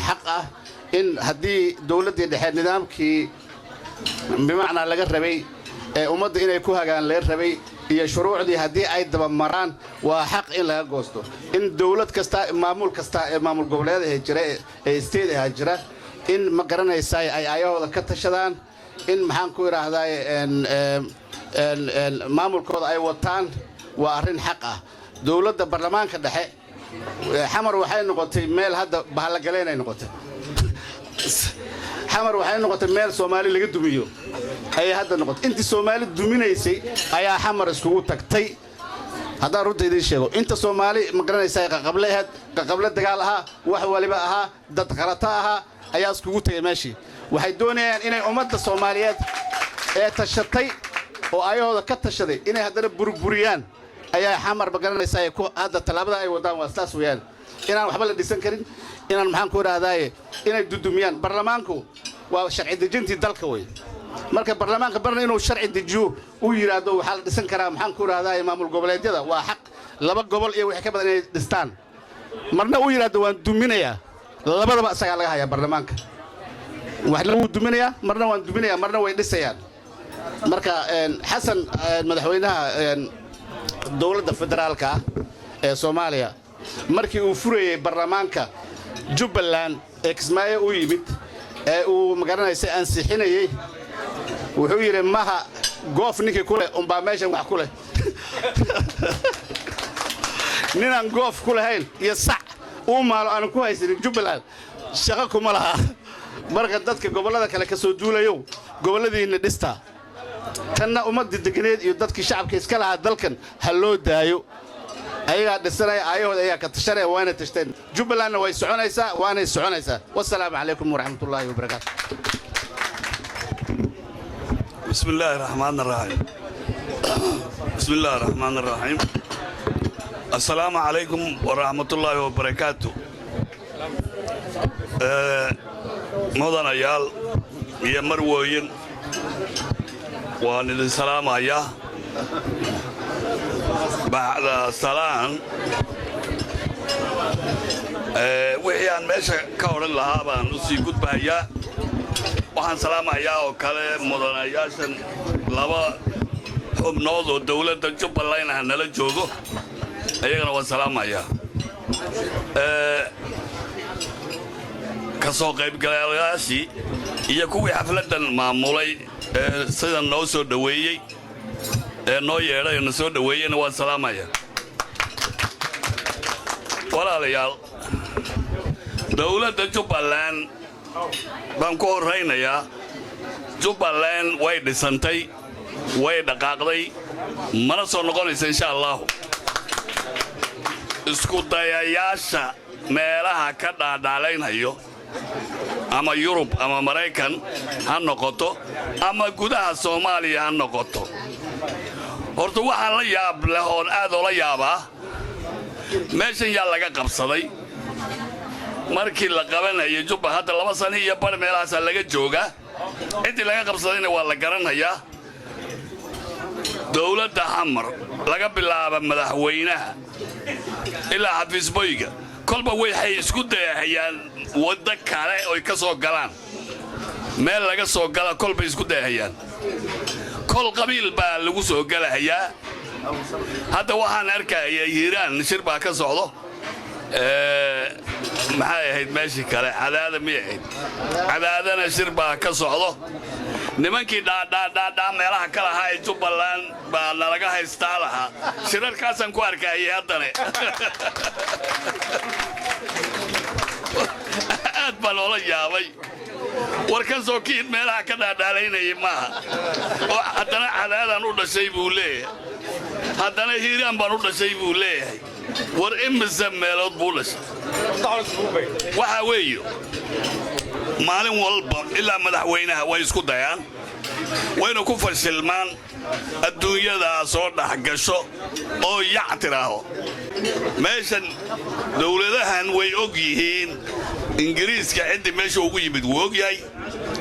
Speaker 8: xaq ah in haddii dowladdii dhexe nidaamkii bimacnaa laga rabay ee ummadda inay ku hagaan laga rabay iyo shuruucdii haddii ay dabamaraan, waa xaq in laga goosto. In dowlad kasta, maamul kasta ee maamul goboleed ee jira, ee state ahaa jira, in ma garanaysaa ay ayahooda ka tashadaan, in maxaan ku idhaahdaa maamulkooda ay wataan, waa arrin xaq ah. Dowladda baarlamaanka dhexe Xamar waxay noqotay meel hadda bahallagaleen ay noqotay. Xamar waxay noqotay meel Soomaali laga dumiyo ayay hadda noqotay. Intii Soomaali duminaysay ayaa Xamar iskugu tagtay. Haddaan runta idiin sheego, inta Soomaali ma garanaysaa qaqable ahayd, qaqable dagaal ahaa, wax waliba ahaa, dad qarata ahaa ayaa iskugu tagay meeshii. Waxay doonayaan inay ummadda Soomaaliyeed ee tashatay oo ayahooda ka tashaday inay haddana burburiyaan ayaa Xamar ma garanaysaa hadda tallaabada ay wadaan. Waa saas weeyaan, inaan waxba la dhisan karin, inaan maxaan ku idhahdaaye inay dudumiyaan. Baarlamaanku waa sharci dejintii dalka wey. Marka baarlamaanka barna inuu sharci dejiyo, uu yidhaahdo waxaa la dhisan karaa, maxaan ku idhahdaaye, maamul goboleedyada waa xaq, laba gobol iyo wixii ka badan inay dhistaan, marna uu yidhaahdo waan duminayaa, labadaba isagaa laga hayaa baarlamaanka. Waxna wuu duminayaa, marna waan duminayaa, marna way dhisayaan. Marka Xasan, madaxweynaha dowladda federaalka ah ee Soomaaliya, markii uu furayey baarlamaanka Jubbaland ee Kismaayo u yimid ee uu magaranaysa ansixinayey, wuxuu yidhi: "Maha goof ninkii ku leh umbaa meeshan wax ku leh. Ninaan goof ku lahayn iyo sac uu maalo aanan ku haysanin Jubbaland shaqo kuma laha." Marka dadka gobollada kale ka soo duulayow, gobolladiinna dhistaa. Tanna ummaddii deganeed iyo dadkii shacabka iska lahaa dalkan ha loo daayo, ayagaa dhisanaya, aayahooda ayaa ka tashanaya, waana tashteen. Jubbalandna way soconaysaa, waanay soconaysaa. Wasalaamu calaykum waraxmatullaahi wabarakaatu.
Speaker 9: بسم الله الرحمن الرحيم، بسم الله الرحمن الرحيم. Asalaamu calaykum waraxmatullaahi wabarakaatu. Mudanayaal iyo marwooyin, waan idin salaamayaa. Bacda salaan, wixii aan meesha ka odhan lahaa baan u sii gudbahayaa. Waxaan salaamayaa oo kale mudanayaashan laba xubnood oo dowladda Jubbaland ah nala joogo, ayagana waan salaamayaa. Ka soo qaybgalayaashii iyo kuwii xafladdan maamulay ee sida noo soo dhoweeyey ee noo yeedhay na soo dhoweeyeyna waan salaamayaa. Walaalayaal, dowladda Jubbaland baan ku horraynayaa. Jubbaland way dhisantay, way dhaqaaqday, mana soo noqonaysa, insha Allaahu. Isku dayayaasha meelaha ka dhaadhaalaynhayo, ama Yurub ama Maraykan ha noqoto ama gudaha Soomaaliya ha noqoto, horta waxaan la yaab leh oon aad oola yaabaa, meeshan yaa laga qabsaday? Markii la qabanayay Jubba, hadda 2 sano iyo bar meelahaasaa laga joogaa. Ciddii laga qabsadayna waa la garanayaa. Dowladda Xamar, laga bilaaba madaxweynaha ilaa xafiisboyga, kolba waxay isku dayahayaan waddo kale oy ka soo galaan, meel laga soo gala kolbay isku dayahayaan. Kol qabiil baa lagu soo gelahayaa. Hadda waxaan arkaya Hiiraan shir baa ka socdo. Maxay ahayd meeshii kale? Cadaada miyay ahayd? Cadaadana shir baa ka socdo. Nimankii dhaadhaadhaadhaa meelaha ka lahaa ee Jubbaland baa nalaga haystaa lahaa, shirarkaasaan ku arkayay. Haddane aad baa loola yaabay. War kan soo kiid meelaha ka dhaadhaalaynayay maaha, oo haddana Cadaadaan u dhashay buu leeyahay, haddana Hiiraan baan u dhashay buu leeyahay. War imise meelood buu dhashay? Waxaa weeye, maalin walba ilaa madaxweynaha way isku dayaan, wayna ku fashilmaan. Adduunyadaa soo dhex gasho oo yac tidhaaho meeshan. Dowladahan way og yihiin. Ingiriiska ciddii meesha ugu yimid wuu og yahay,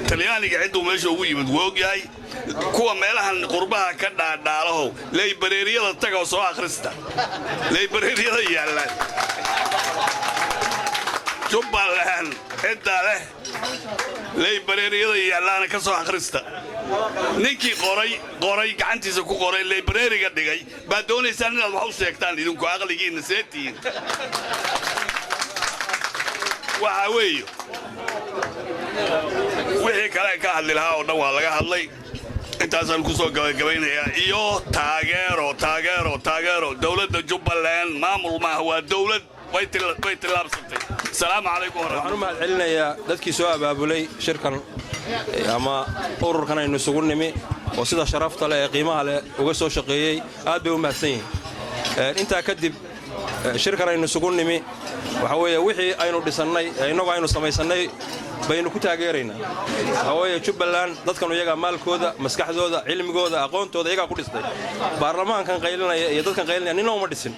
Speaker 9: Talyaaniga cidduu meesha ugu yimid wuu og yahay. Kuwa meelahan qurbaha ka dhaadhaalahow, leybareeriyada taga oo soo akhrista, leybareeriyada yaallaan. Jubbaland cidda leh leybareeriyada yaallaana ka soo akhrista. Ninkii qoray, qoray gacantiisa ku qoray, leybareeriga dhigay baad doonaysaan inaad wax u sheegtaan. Idinku aqligiinna seetihiin. Waxaa weeye, wixii kale ka hadli lahaa oo dhan waa laga hadlay. Intaasaan ku soo gabagabaynayaa. Iyo taageero, taageero, taageero dowladda Jubbaland. Maamul maaha, waa dowlad. Way tillaabsatay. Asalaamu calaykum.
Speaker 5: Waxaan u mahad celinayaa dadkii soo abaabulay shirkan ama ururkan aynu isugu nimi oo sida sharafta leh ee qiimaha leh uga soo shaqeeyey. Aad bay u mahadsan yihiin. Intaa kadib, shirkan aynu isugu nimi waxaa weeye wixii aynu dhisannay ee innagu aynu samaysannay baynu ku taageeraynaa. Waxaa weeye, Jubbaland dadkanu iyagaa maalkooda, maskaxdooda, cilmigooda, aqoontooda iyagaa ku dhistay. Baarlamaankan qaylinaya iyo dadkan qaylinaya nina uma dhisin.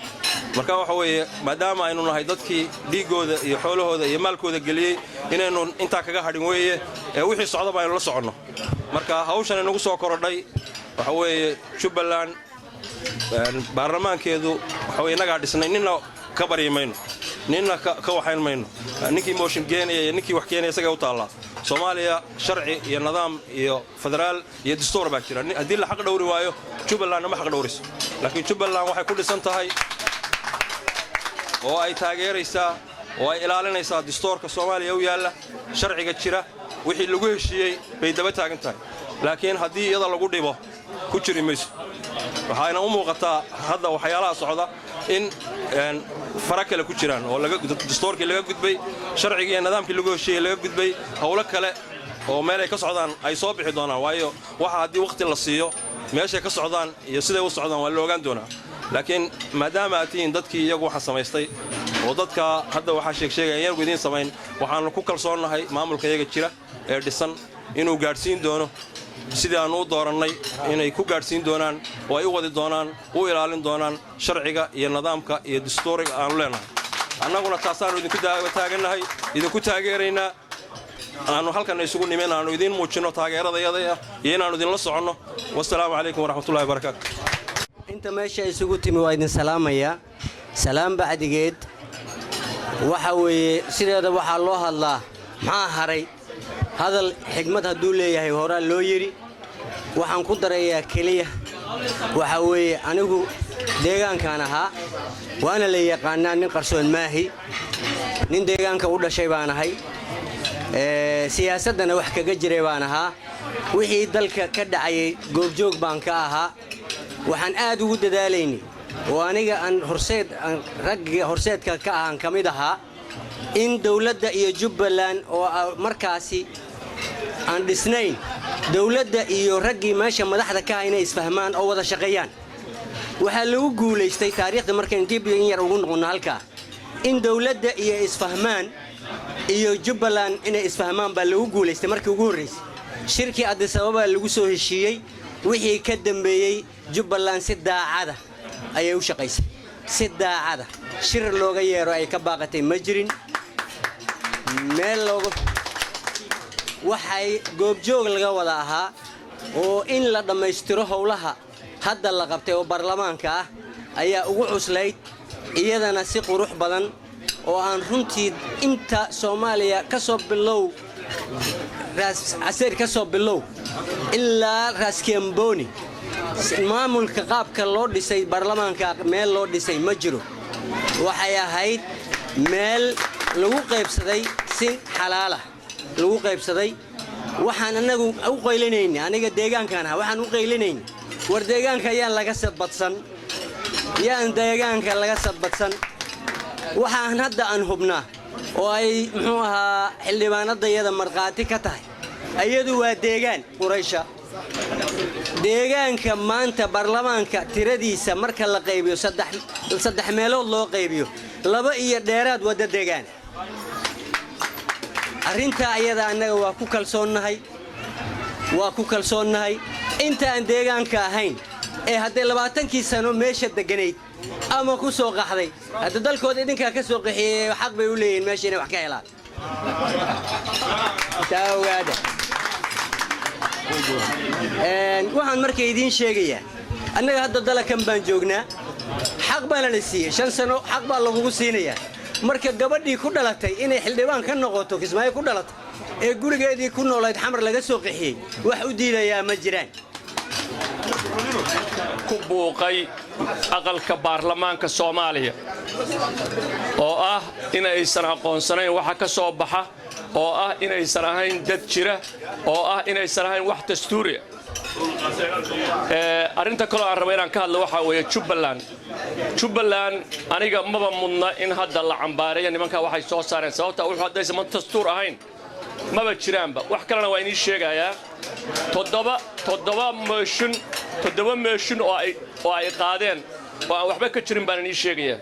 Speaker 5: Marka waxa weeye, maadaama aynu nahay dadkii dhiiggooda iyo xoolahooda iyo maalkooda geliyey, inaynu intaa kaga hadhin weeye ee wixii socdaba aynu la soconno. Marka hawshan inagu soo korodhay waxa weeye, Jubbaland baarlamaankeedu waxa weye innagaa dhisnay. Ninna ka baryi mayno, ninna ka waxayn mayno. Ninkii motion geenaya iyo ninkii wax keenaya isagay u taallaa. Soomaaliya sharci iyo nidaam iyo federaal iyo dastuur baa jira. Haddii la xaq dhowri waayo, Jubbalandna ma xaq dhowriso. Laakiin Jubbaland waxay ku dhisan tahay oo ay taageeraysaa oo ay ilaalinaysaa dastuurka Soomaaliya u yaalla, sharciga jira, wixii lagu heshiiyey bay daba taagan tahay. Laakiin haddii iyada lagu dhibo, ku jiri mayso. Waxayna u muuqataa hadda waxyaalaha socda in fara kale ku jiraan oo dastuurkii laga gudbay, sharcigii iyo nidaamkii lagu heshiiyey laga gudbay, howlo kale oo meelay ka socdaan ay soo bixi doonaan. Waayo, waxa haddii wakhti la siiyo, meeshay ka socdaan iyo siday u socdaan waa la ogaan doonaa. Laakiin maadaama aad tihiin dadkii iyagu waxa samaystay oo dadka hadda waxaa sheegsheegaya iyagu idiin samayn, waxaannu ku kalsoonnahay maamulka iyaga jira ee dhisan inuu gaadhsiin doono. Sidii aannu u doorannay inay ku gaadhsiin doonaan oo ay u wadi doonaan, u ilaalin doonaan sharciga iyo nidaamka iyo dastuuriga aannu leenahay. Annaguna taasaannu idinku taagannahay, idinku taageeraynaa. Aanu halkan isugu nimin aanu idiin muujinno taageeradayada iyo inaannu idinla soconno. Wasalaamu calaykum waraxmatullahi wabarakaatu.
Speaker 10: Inta meesha isugu timi waa idin salaamayaa. Salaam bacdigeed, waxa weeye, sideeda waxaa loo hadlaa maxaa haray? Hadal xigmad hadduu leeyahay horaa loo yidhi. Waxaan ku darayaa keliya, waxa weeye, anigu deegaankaan ahaa, waana la yaqaannaa, nin qarsoon maahi, nin deegaanka u dhashay baan ahay, siyaasaddana wax kaga jiray baan ahaa, wixii dalka ka dhacayay goobjoog baan ka ahaa. Waxaan aad ugu dadaalaynay oo aniga aan horseed, ragga horseedka ka ahaan ka mid ahaa, in dawladda iyo Jubbaland oo markaasi aan dhisnayn, dawladda iyo raggii meesha madaxda ka ah inay isfahmaan oo wada shaqeeyaan. Waxaa lagu guulaystay taariikhda markaynu dib in yar ugu noqonno halkaa, in dawladda iyo isfahmaan iyo Jubbaland inay isfahmaan baa lagu guulaystay. Markii ugu horraysay shirkii Addis Ababa lagu soo heshiiyey. Wixii ka dambeeyey Jubbaland si daacada ayay u shaqaysay, si daacada. Shir looga yeero ay ka baaqatay ma jirin, meel looga waxay goobjoog laga wada ahaa oo in la dhammaystiro howlaha hadda la qabtay oo baarlamaanka ah ayaa ugu cuslayd. Iyadana si qurux badan oo aan runtii inta Soomaaliya ka soo bilow Raas Caseyr, ka soo bilow ilaa Raaskemboni, maamulka qaabka loo dhisay baarlamaanka meel loo dhisay ma jiro. Waxay ahayd meel lagu qaybsaday si xalaalah lagu qaybsaday. Waxaan annagu u qaylinayna, aniga deegaankaan ahaa, waxaan u qaylinayna, war deegaanka yaan laga sadbadsan, yaan deegaanka laga sadbadsan. Waxaan hadda aan hubnaa oo ay muxuu ahaa xildhibaanadayada markhaati ka tahay, iyadu waa deegaan Quraysha. Deegaanka maanta baarlamaanka tiradiisa marka la qaybiyo, saddex meelood loo qaybiyo, laba iyo dheeraad wadda deegaan. Arrintaa ayada annaga waa ku kalsoonnahay, waa ku kalsoonnahay. Inta aan deegaanka ahayn ee hadday 20kii sano meesha degganayd ama ku soo qaxday, hadda dalkooda idinkaa ka soo qaxiyey, xaq bay u leeyihiin meesha inay wax ka helaan. Taa ogaada. Waxaan marka idiin sheegayaa, annaga hadda dalakan baan joognaa, xaq baana la siiyey. 5 sano xaq baa lagugu siinayaa. Marka gabadhii ku dhalatay inay xildhibaan ka noqoto Kismaayo ku dhalatay ee gurigeedii ku noolayd Xamar laga soo qaxiyey, wax u diidayaa ma jiraan.
Speaker 11: Ku buuqay aqalka baarlamaanka Soomaaliya oo ah inaysan aqoonsanayn waxa ka soo baxa, oo ah inaysan ahayn dad jira, oo ah inaysan ahayn wax dastuuriya. Arrinta kaloo aan raba inaan ka hadlo waxaa weeye Jubbaland. Jubbaland aniga maba mudna in hadda la cambaareeyo nimankaa waxay soo saareen, sababta wuxuu haddaysan ma dastuur ahayn maba jiraanba. Wax kalena waa inii sheegayaa: toddoba motion, toddoba motion oo ay qaadeen oo aan waxba ka jirin baan inii sheegayaa.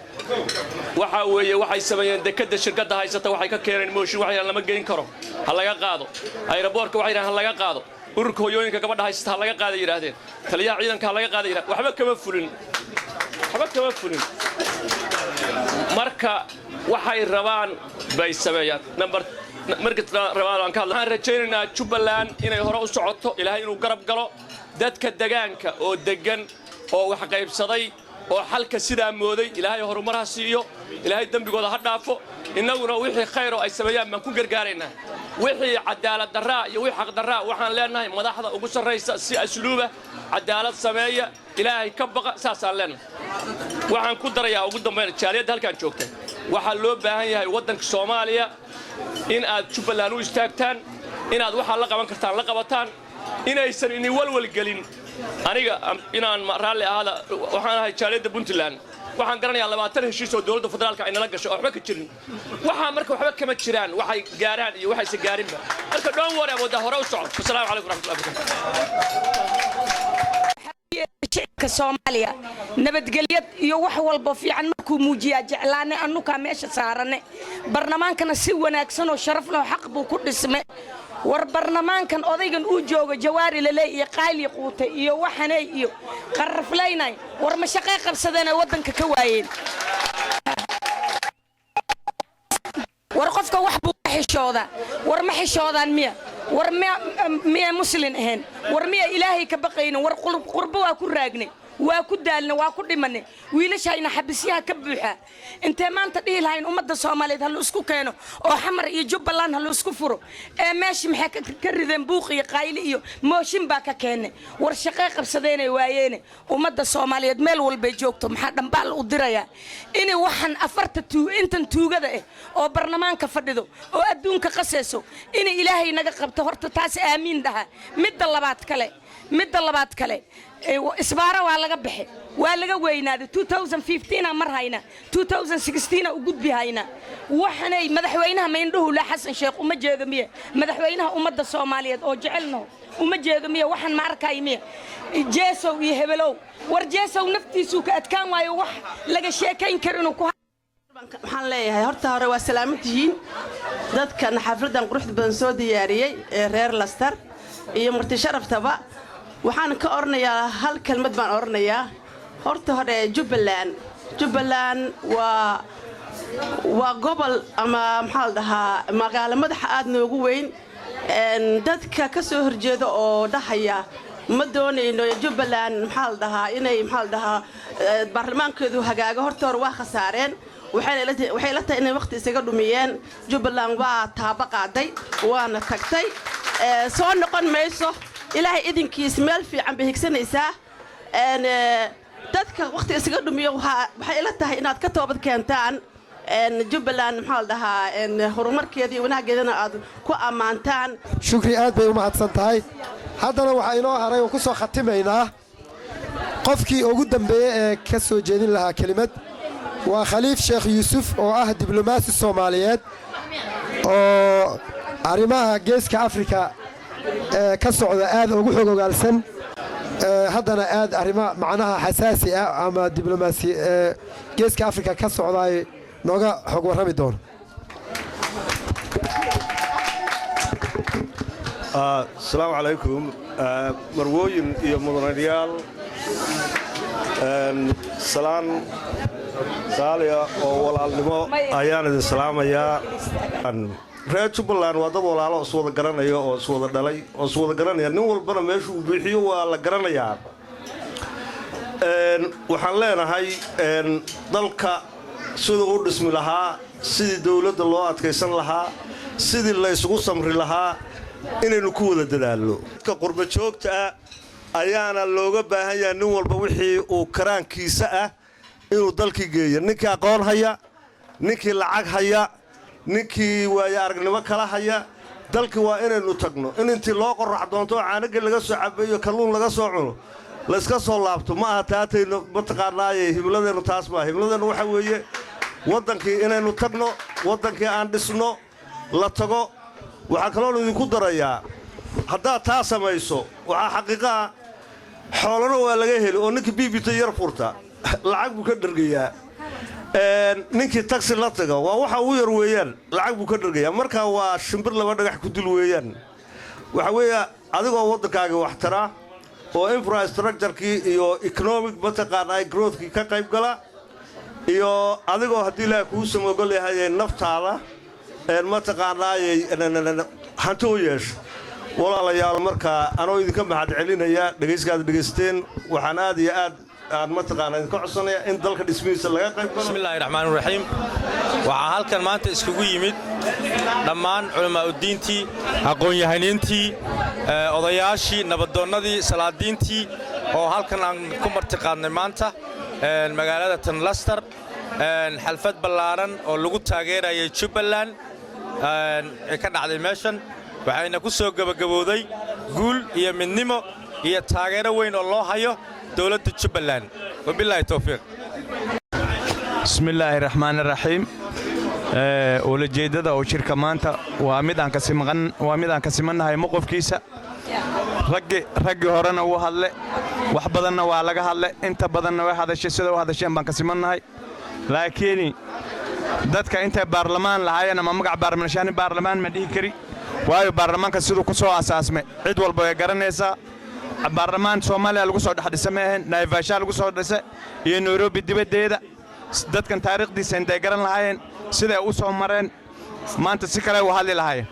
Speaker 11: Waxa weeye, waxay sameeyeen dekadda shirkadda haysata waxay ka keeneen motion. Waxay lama geyn karo, ha laga qaado. Airportka waxay yidhahdeen ha laga qaado. Ururka hooyooyinka gabadha haysata ha laga qaada yidhaahdeen. Taliyaha ciidanka ha laga qaada yidhahdeen. Waxba kama fulin, waxba kama fulin. Marka waxay rabaan bay sameeyaan. Number marka rabaan aan ka hadla, waxaan rajaynaynaa Jubbaland inay hore u socoto, Ilaahay inuu garab galo dadka degaanka oo deggan oo wax qaybsaday oo xalka sidaa mooday. Ilaahay horumar ha siiyo, Ilaahay dembigooda ha dhaafo. Innaguna wixii khayr oo ay sameeyaan baan ku gargaaraynaa. Wixii cadaalad darraa iyo wixii xaq darraa, waxaan leenahay madaxda ugu sarraysa si asluuba cadaalad sameeya, Ilaahay ka baqa, saasaan leenahay. Waxaan ku darayaa ugu dambayn, jaaliyadda halkaan joogta, waxaa loo baahan yahay waddanka Soomaaliya in aad Jubbaland u istaagtaan, inaad waxaad la qaban kartaan la qabataan, inaysan ini walwalgelin. Aniga inaan raalli ahaada, waxaan ahay jaaliyadda Puntland. Waxaan garanayaa 20 heshiis oo dowladda federaalka ay nala gashay oo waxba ka jirin. Waxaa marka waxba kama jiraan waxay gaaraan iyo waxayse gaarinba. Marka don't worry about that, hore u soco. Wasalaamu calaykum waraxmatullahi wabarakatu.
Speaker 12: Shicibka Soomaaliya nabadgelyad iyo wax walba fiican markuu muujiyaa jeclaane. Annukaa meesha saarane, baarlamaankana si wanaagsan oo sharaf leh oo xaq buu ku dhisme. War barlamaankan odaygan uu joogo, Jawaari laley iyo Qayli Quute iyo waxaney iyo qarraflaynay, war ma shaqay qabsadeen ay waddanka ka waayeen? War qofka wax buu ka xishoodaa. War ma xishoodaan miya? War miya muslin ahayn? War miya Ilaahay ka baqaynin? War qurbo waa ku raagnay, waa ku daalna, waa ku dhimanay. Wiilashayna xabisyaha ka buuxa. Intee maanta dhihi lahayn ummadda Soomaaliyeed ha la isku keeno oo Xamar iyo Jubbaland ha la isku furo, ee meeshii maxay ka rideen? Buuq iyo qayli iyo mooshin baa ka keenay. War shaqay qabsadeenay waayeene. Ummadda Soomaaliyeed meel walbay joogto maxaa dhambaal u dirayaa? Inay waxaan afarta intan tuugada ah oo barlamaanka fadhido oo adduunka qasayso inay Ilaahay naga qabto. Horta taas aamiin dhaha. Midda labaad kale, isbaaro waa laga baxe, waa laga weynaaday. 2015 mar hayna, 2016 u gudbi hayna. Waxanay madaxweynaha maindhuhu la Xasan Sheekh uma jeedo miye? Madaxweynaha ummadda Soomaaliyeed oo jecelnaho uma jeedo miye? Waxaan ma arkay miye? Jeesow iyo hebelow, war Jeesow naftiisuu ka adkaan waayo, wax laga sheekayn karinuu ku
Speaker 13: Waxaan leeyahay, horta hore waa salaaman tihiin dadkan xafladdan quruxda badan soo diyaariyey ee reer Leicester iyo marti sharaftaba. Waxaan ka odhanayaa, hal kelmad baan odhanayaa. Horta hore Jubbaland waa gobol ama maxaa la dhahaa, magaalo madaxa aad noogu weyn. Dadka ka soo horjeeda oo dhahaya ma doonayno Jubbaland, maxaa la dhahaa, inay, maxaa la dhahaa, baarlamaankeedu hagaago, horta hore waa khasaareen. Waxay la tahay inay waqti isaga dhumiyeen. Jubbaland waa taabo qaaday, waana tagtay, soo noqon mayso. Ilaahay idinkiis meel fiican bay higsanaysaa. Dadka waqti isaga dhumiyo waxay ila tahay inaad ka toobad keentaan Jubbaland, maxaa la dhahaa, horumarkeeda iyo wanaaggeedana aad ku ammaantaan.
Speaker 1: Shukri aad bay u mahadsan tahay. Haddana waxaa inoo haray oo ku soo khatimaynaa qofkii ugu dambeeye ee ka soo jeedin lahaa kelimad, waa Khaliif Sheekh Yuusuf oo ah diblomaasi Soomaaliyeed oo arrimaha Geeska Afrika ee ka socda aad ugu xog ogaalsan, haddana aad arrimo macnaha xasaasi ah ama diblomaasi ee Geeska Afrika ka socdaay nooga xog warrami doono.
Speaker 14: Asalaamu calaykum, marwooyin iyo mudanayaal. Salaan saaliya oo walaalnimo ayaan idin salaamayaa. Reer Jubbaland waa dad walaalo iswada garanaya oo iswada dhalay oo iswada garanaya. Nin walbana meeshuu buuxiyo waa la garanayaa. Waxaan leenahay, dalka siduu u dhismi lahaa, sidii dowladda loo adkaysan lahaa, sidii la isugu samri lahaa, inaynu ku wada dadaallo. Dadka qurba joogta ah ayaana looga baahan yahay nin walba wixii uu karaankiisa ah inuu dalkii geeyo. Ninkii aqoon haya, ninkii lacag haya, ninkii waayo aragnimo kala haya, dalkii waa inaynu tagno. In intii loo qorax doonto oo caanagel laga soo cabeeyo, kalluun laga soo cuno, layska soo laabto ma aha. Taataynu mataqaanaaye, himladeennu taas maaha. Himladeennu waxaa weeye waddankii inaynu tagno, waddankii aan dhisno, la tago. Waxaa kaloon idinku darayaa, haddaad taa samayso, waxaa xaqiiqaha xoolana waa laga heli oo ninkii bibita yar furta lacag buu ka dhergayaa, ninkii taxi la taga waa waxa ugu yar weeyaan, lacag buu ka dhergayaa. Marka waa shimbir laba dhagax ku dil weeyaan. Waxa weeye adigoo waddankaagii wax taraa oo infrastructure-kii iyo economic mataqaanaa growth-kii ka qayb gala, iyo adigoo haddii Ilaahay kuu samogol yahay naftaada mataqaanaayey hanti u yeesho. Walaalayaal, markaa anoo idinka mahad celinaya dhegayskaad dhegaysateen, waxaan aad iyo aad aan mataqaanaa idinka codsanaya in dalka dhismihiisa laga qayb galo.
Speaker 15: Bismillahi raxmaan raxiim. Waxaa halkan maanta iskugu yimid dhammaan culammaa'udiintii, aqoon-yahaniintii, odayaashii, nabadoonnadii, salaadiintii oo halkan aan ku martiqaadnay maanta magaalada tan Leicester, xalfad ballaaran oo lagu taageerayay Jubbaland ee ka dhacday meeshan. Waxayna ku soo gebagabowday guul iyo midnimo iyo taageero weyn oo loo hayo dowladda Jubbaland. Wabilaahi towfiiq.
Speaker 16: Bismillaahi raxmaan raxiim. Ulajeeddada oo shirka maanta waa mid aan ka simannahay mowqifkiisa. Raggii horena wuu hadle, wax badanna waa laga hadle, inta badanna way hadashay. Sida u hadasheen baan ka simannahay, laakiin dadka intay baarlamaan lahaayeen ama magac baarlamanshaani, baarlamaan ma dhihi kari. Waayo, baarlamaanka siduu ku soo asaasmay cid walba way garanaysaa. Baarlamaan Soomaaliya lagu soo dhex dhisa ma ahayn, Naivasha lagu soo dhisa iyo Nairobi dibaddeeda. Dadkan taariikhdiisa intay garan lahaayeen siday u soo mareen, maanta si kale u hadli lahaayeen.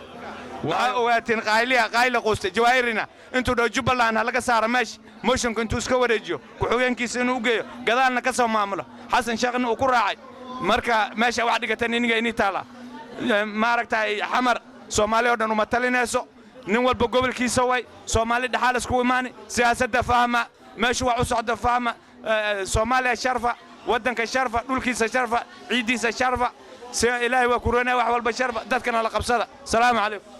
Speaker 16: Waxaa ogaateen qayliya qayla quustay Jawaahirina intuu dhaho Jubbaland ha laga saaro meesha, motionka intuu iska wareejiyo, ku-xigeenkiisa inuu u geeyo, gadaalna ka soo maamulo, Xasan Sheekhna uu ku raacay. Marka meesha wax dhigatan iniga inii taala. Maaragtay, Xamar Soomaali oo dhan uma talinayso, nin walba gobolkiisa way. Soomaali dhexaal iskugu imaani. Siyaasadda fahma, meeshu wax u socda fahma. Soomaaliya sharfa, waddanka sharfa, dhulkiisa sharfa, ciiddiisa sharfa. Si Ilaahay waa ku roonaya, wax walba sharfa, dadkana la qabsada. Salaamu calaykum.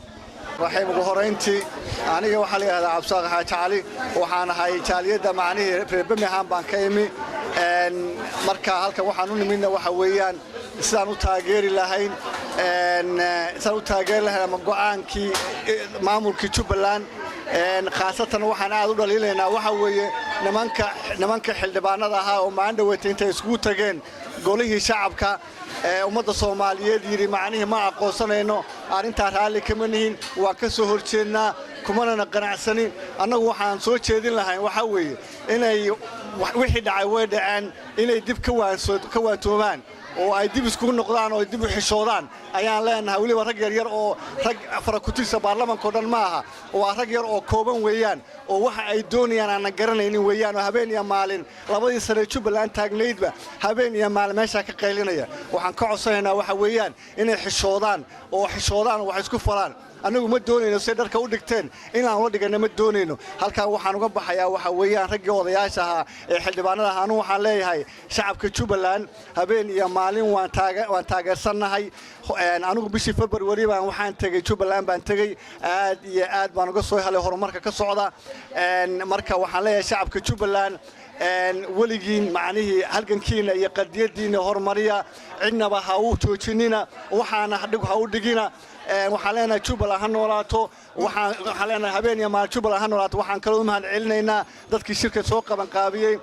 Speaker 17: Raxiim, ugu horayntii aniga waxaa la yidhahdaa Cabsaaq Xaaji Cali. Waxaan ahay jaaliyadda macnihii reer Birmingham baan ka imi. Marka halkan waxaan u nimidna waxa weeyaan sidaan u taageeri lahayn ama go'aankii maamulkii Jubbaland. Khaasatan waxaan aad u dhaliilaynaa waxa weeye nimanka xildhibaanada ahaa oo maalin dhaweyta intay iskugu tageen golihii shacabka ee ummadda Soomaaliyeed yidhi macnihii ma aqoonsanayno arrintaa, raalli kama nihin, waan ka soo horjeednaa, kumanana qanacsanin. Annagu waxaan soo jeedin lahayn waxaa weeye inay wixii dhacay way dhaceen, inay dib ka waantoomaan oo ay dib iskugu noqdaan oo ay dib u xishoodaan ayaan leenahay. Weliba rag yaryar oo rag farakutirsa baarlamaanka o dhan ma aha, waa rag yar oo kooban weeyaan oo waxa ay doonayaan aanan garanaynin weeyaan, oo habeen iyo maalin 2dii sane Jubbaland taagnaydba habeen iyo maalin meeshaa ka qaylinaya. Waxaan ka codsanaynaa waxa weeyaan inay xishoodaan oo xishoodaan oo wax isku falaan. Annagu ma doonayno siday dharka u dhigteen inaan ula dhiganno, ma doonayno. Halkaa waxaan uga baxayaa waxa weeyaan raggii odayaasha ahaa ee xildhibaanada ahaa, anugu waxaan leeyahay shacabka Jubbaland habeen iyo maalin waan taageersannahay. Anigu bishii February baan waxaan tegey Jubbaland baan tegey, aad iyo aad baan uga soo helay horumarka ka socda. Marka waxaan leeyahay shacabka Jubbaland, weligiin macnihii halgankiina iyo qadiyadiinna horumariya, cidnaba ha u joojinina, waxaana ha u dhigina. Waxaan leenahay Jubbaland ha noolaato. Waxaan leenahay habeen iyo maalin Jubbaland ha noolaato. Waxaan kaloo u mahad celinaynaa dadkii shirka soo qabanqaabiyey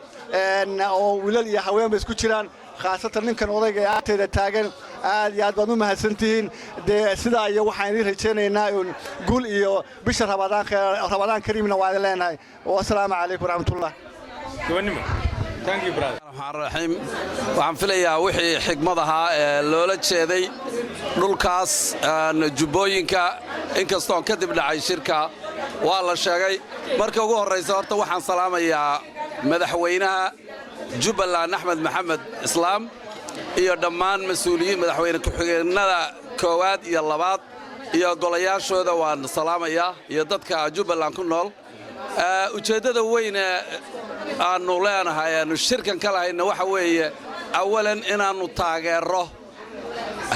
Speaker 17: oo wiilal iyo haweenba isku jiraan, khaasatan ninkan odayga ee agteeda taagan. Aad iyo aad baad u mahadsantihiin. Dee sidaa iyo waxaan idiin rajaynaynaa guul iyo bisha Ramadaan, Ramadaan kariimna waa idin leenahay. Wasalaamu calaykum waraxmatullah.
Speaker 18: Raxiim, waxaan filayaa wixii xigmad ahaa ee loola jeeday dhulkaas Jubbooyinka, inkastoon kadib dhacay shirka, waa la sheegay. Marka ugu horraysa horta waxaan salaamayaa madaxweynaha Jubbaland Axmed Maxamed Islaam iyo dhammaan mas-uuliyiin, madaxweyne ku-xigeennada koowaad iyo labaad iyo golayaashooda waan salaamayaa iyo dadka Jubbaland ku nool. Ujeeddada weyne aannu leenahay aannu shirkan ka lahayna waxa weeye awalan inaannu taageerro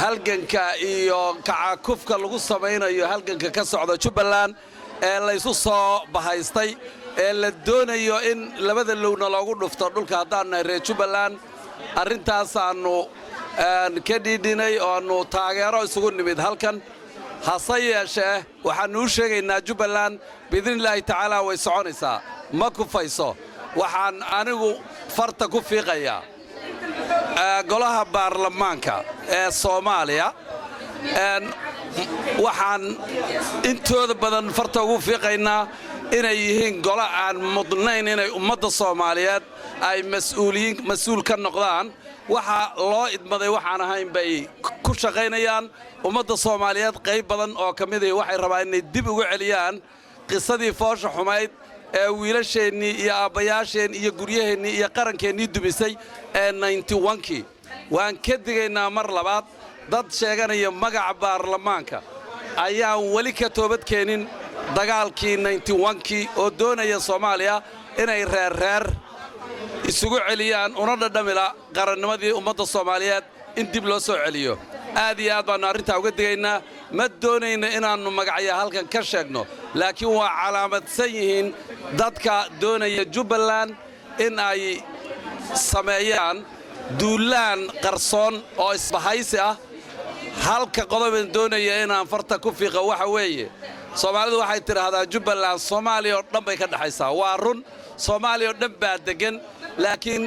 Speaker 18: halganka iyo kacakufka lagu samaynayo halganka ka socda Jubbaland ee laysu soo bahaystay ee la doonayo in labada lowna loogu dhufto dhulka haddaan nahay reer Jubbaland. Arrintaasaannu ka dhiidhinay oo aannu taageero isugu nimid halkan. Hase yeeshee waxaannu u sheegaynaa Jubbaland biidnillaahi tacaala way soconaysaa, ma kufayso. Waxaan anigu farta ku fiiqayaa golaha baarlamaanka ee Soomaaliya. Waxaan intooda badan farta ugu fiiqaynaa inay yihiin golo aan mudnayn inay ummadda Soomaaliyeed ay mas'uuliyiin mas-uul ka noqdaan. Waxa loo idmaday waxaan ahayn bay ku shaqaynayaan. Ummadda Soomaaliyeed qayb badan oo ka midii waxay rabaan inay dib ugu celiyaan qisadii foosha xumayd ee wiilasheennii iyo aabbayaasheen iyo guryaheennii iyo qarankeennii dumisay ee 91-kii. Waan ka digaynaa mar labaad, dad sheeganaya magaca baarlamaanka ayaan weli ka toobad keenin dagaalkii 91-kii oo doonaya Soomaaliya inay reerreer isugu celiyaan, una dhadhamila qarannimadii ummadda Soomaaliyeed in dib loo soo celiyo. Aad iyo aad baannu arrintaa uga digaynaa. Ma doonayno inaannu magacya halkan ka sheegno, laakiin waa calaamadsan yihiin dadka doonaya Jubbaland in ay sameeyaan duulaan qarsoon oo isbahaysi ah. Halka qodoban doonaya inaan farta ku fiiqo waxa weeye, Soomaalidu waxay tidhaahdaa Jubbaland Soomaaliya oo dhan bay ka dhexaysaa. Waa run, Soomaaliya oo dhan baa deggan, laakiin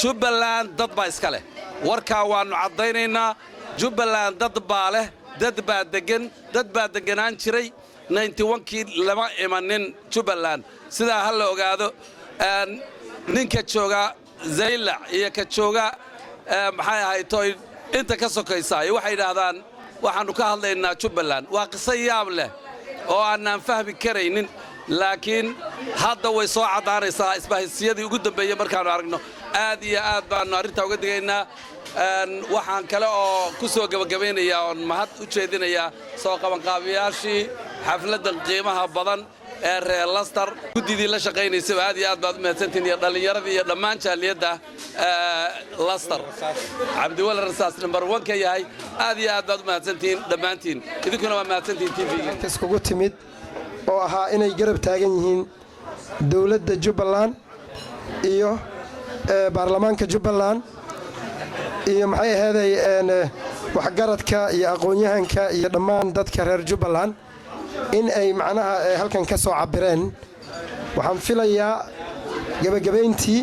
Speaker 18: Jubbaland dad baa iska leh. Warkaa waannu caddaynaynaa, Jubbaland dad baa leh. Dad baa deggan, dad baa degganaan jiray. 91-kii lama imanin Jubbaland, sidaa ha la ogaado. Ninka jooga Zaylac iyo ka jooga, maxay ahayd toy, inta ka sokaysa waxay yidhaahdaan waxaannu ka hadlaynaa Jubbaland. Waa qiso yaab leh oo aanaan fahmi karaynin, laakiin hadda way soo caddaanaysaa isbahaysiyadii ugu dambeeyey markaannu aragno. Aad iyo aad baannu arrintaa uga digaynaa. Waxaan kale oo ku soo gebagabaynayaa oon mahad u jeedinayaa soo qabanqaabiyaashii xafladdan qiimaha badan ee reer Leicester, guddidii la shaqaynaysaba. Aad iyo aad baad u mahadsantihin, iyo dhallinyaradii iyo dhammaan jaaliyadda Leicester, Cabdiwali Rasaas number one ka yahay. Aad iyo aad baad u mahadsantihiin dhammaantiin. Idinkuna waa mahadsantihiin TV-ga.
Speaker 1: Iskugu timid oo ahaa inay garab taagan yihiin dowladda Jubbaland iyo baarlamaanka Jubbaland iyo, maxay aheeday, waxgaradka iyo aqoon-yahanka iyo dhammaan dadka reer Jubbaland in ay macnaha halkan ka soo cabbireen. Waxaan filayaa gebagabayntii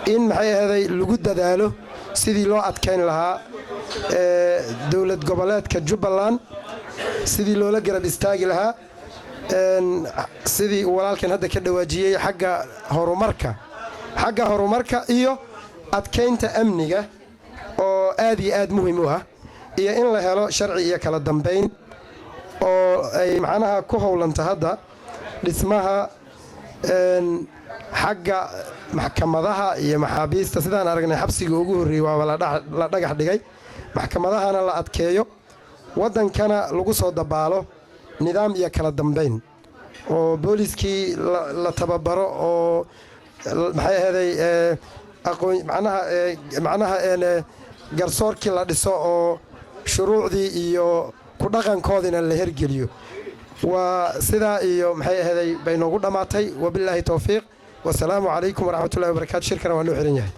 Speaker 1: in, maxay aheeday, lagu dadaalo sidii loo adkayn lahaa dowlad goboleedka Jubbaland, sidii loola garab istaagi lahaa, sidii uu walaalkan hadda ka dhawaajiyey, xagga horumarka iyo adkaynta amniga oo aad iyo aad muhiim u ah, iyo in la helo sharci iyo kala dambayn oo ay macnaha ku howlanta hadda dhismaha xagga maxkamadaha iyo maxaabiista. Sidaan aragnay, xabsiga ugu horreeyey waaba la dhagax dhigay. Maxkamadahana la adkeeyo, waddankana lagu soo dabaalo nidaam iyo kala dambayn, oo booliskii la tababaro, oo, maxay aheeday, aqoon macnaha garsoorkii la dhiso, oo shuruucdii iyo ku dhaqankoodina la hergeliyo. Waa sidaa iyo, maxay aheeday, bay noogu dhammaatay. Wabilaahi towfiiq, wasalaamu calaykum waraxmatullahi wabarakatu. Shirkana waa noo xiran yahay.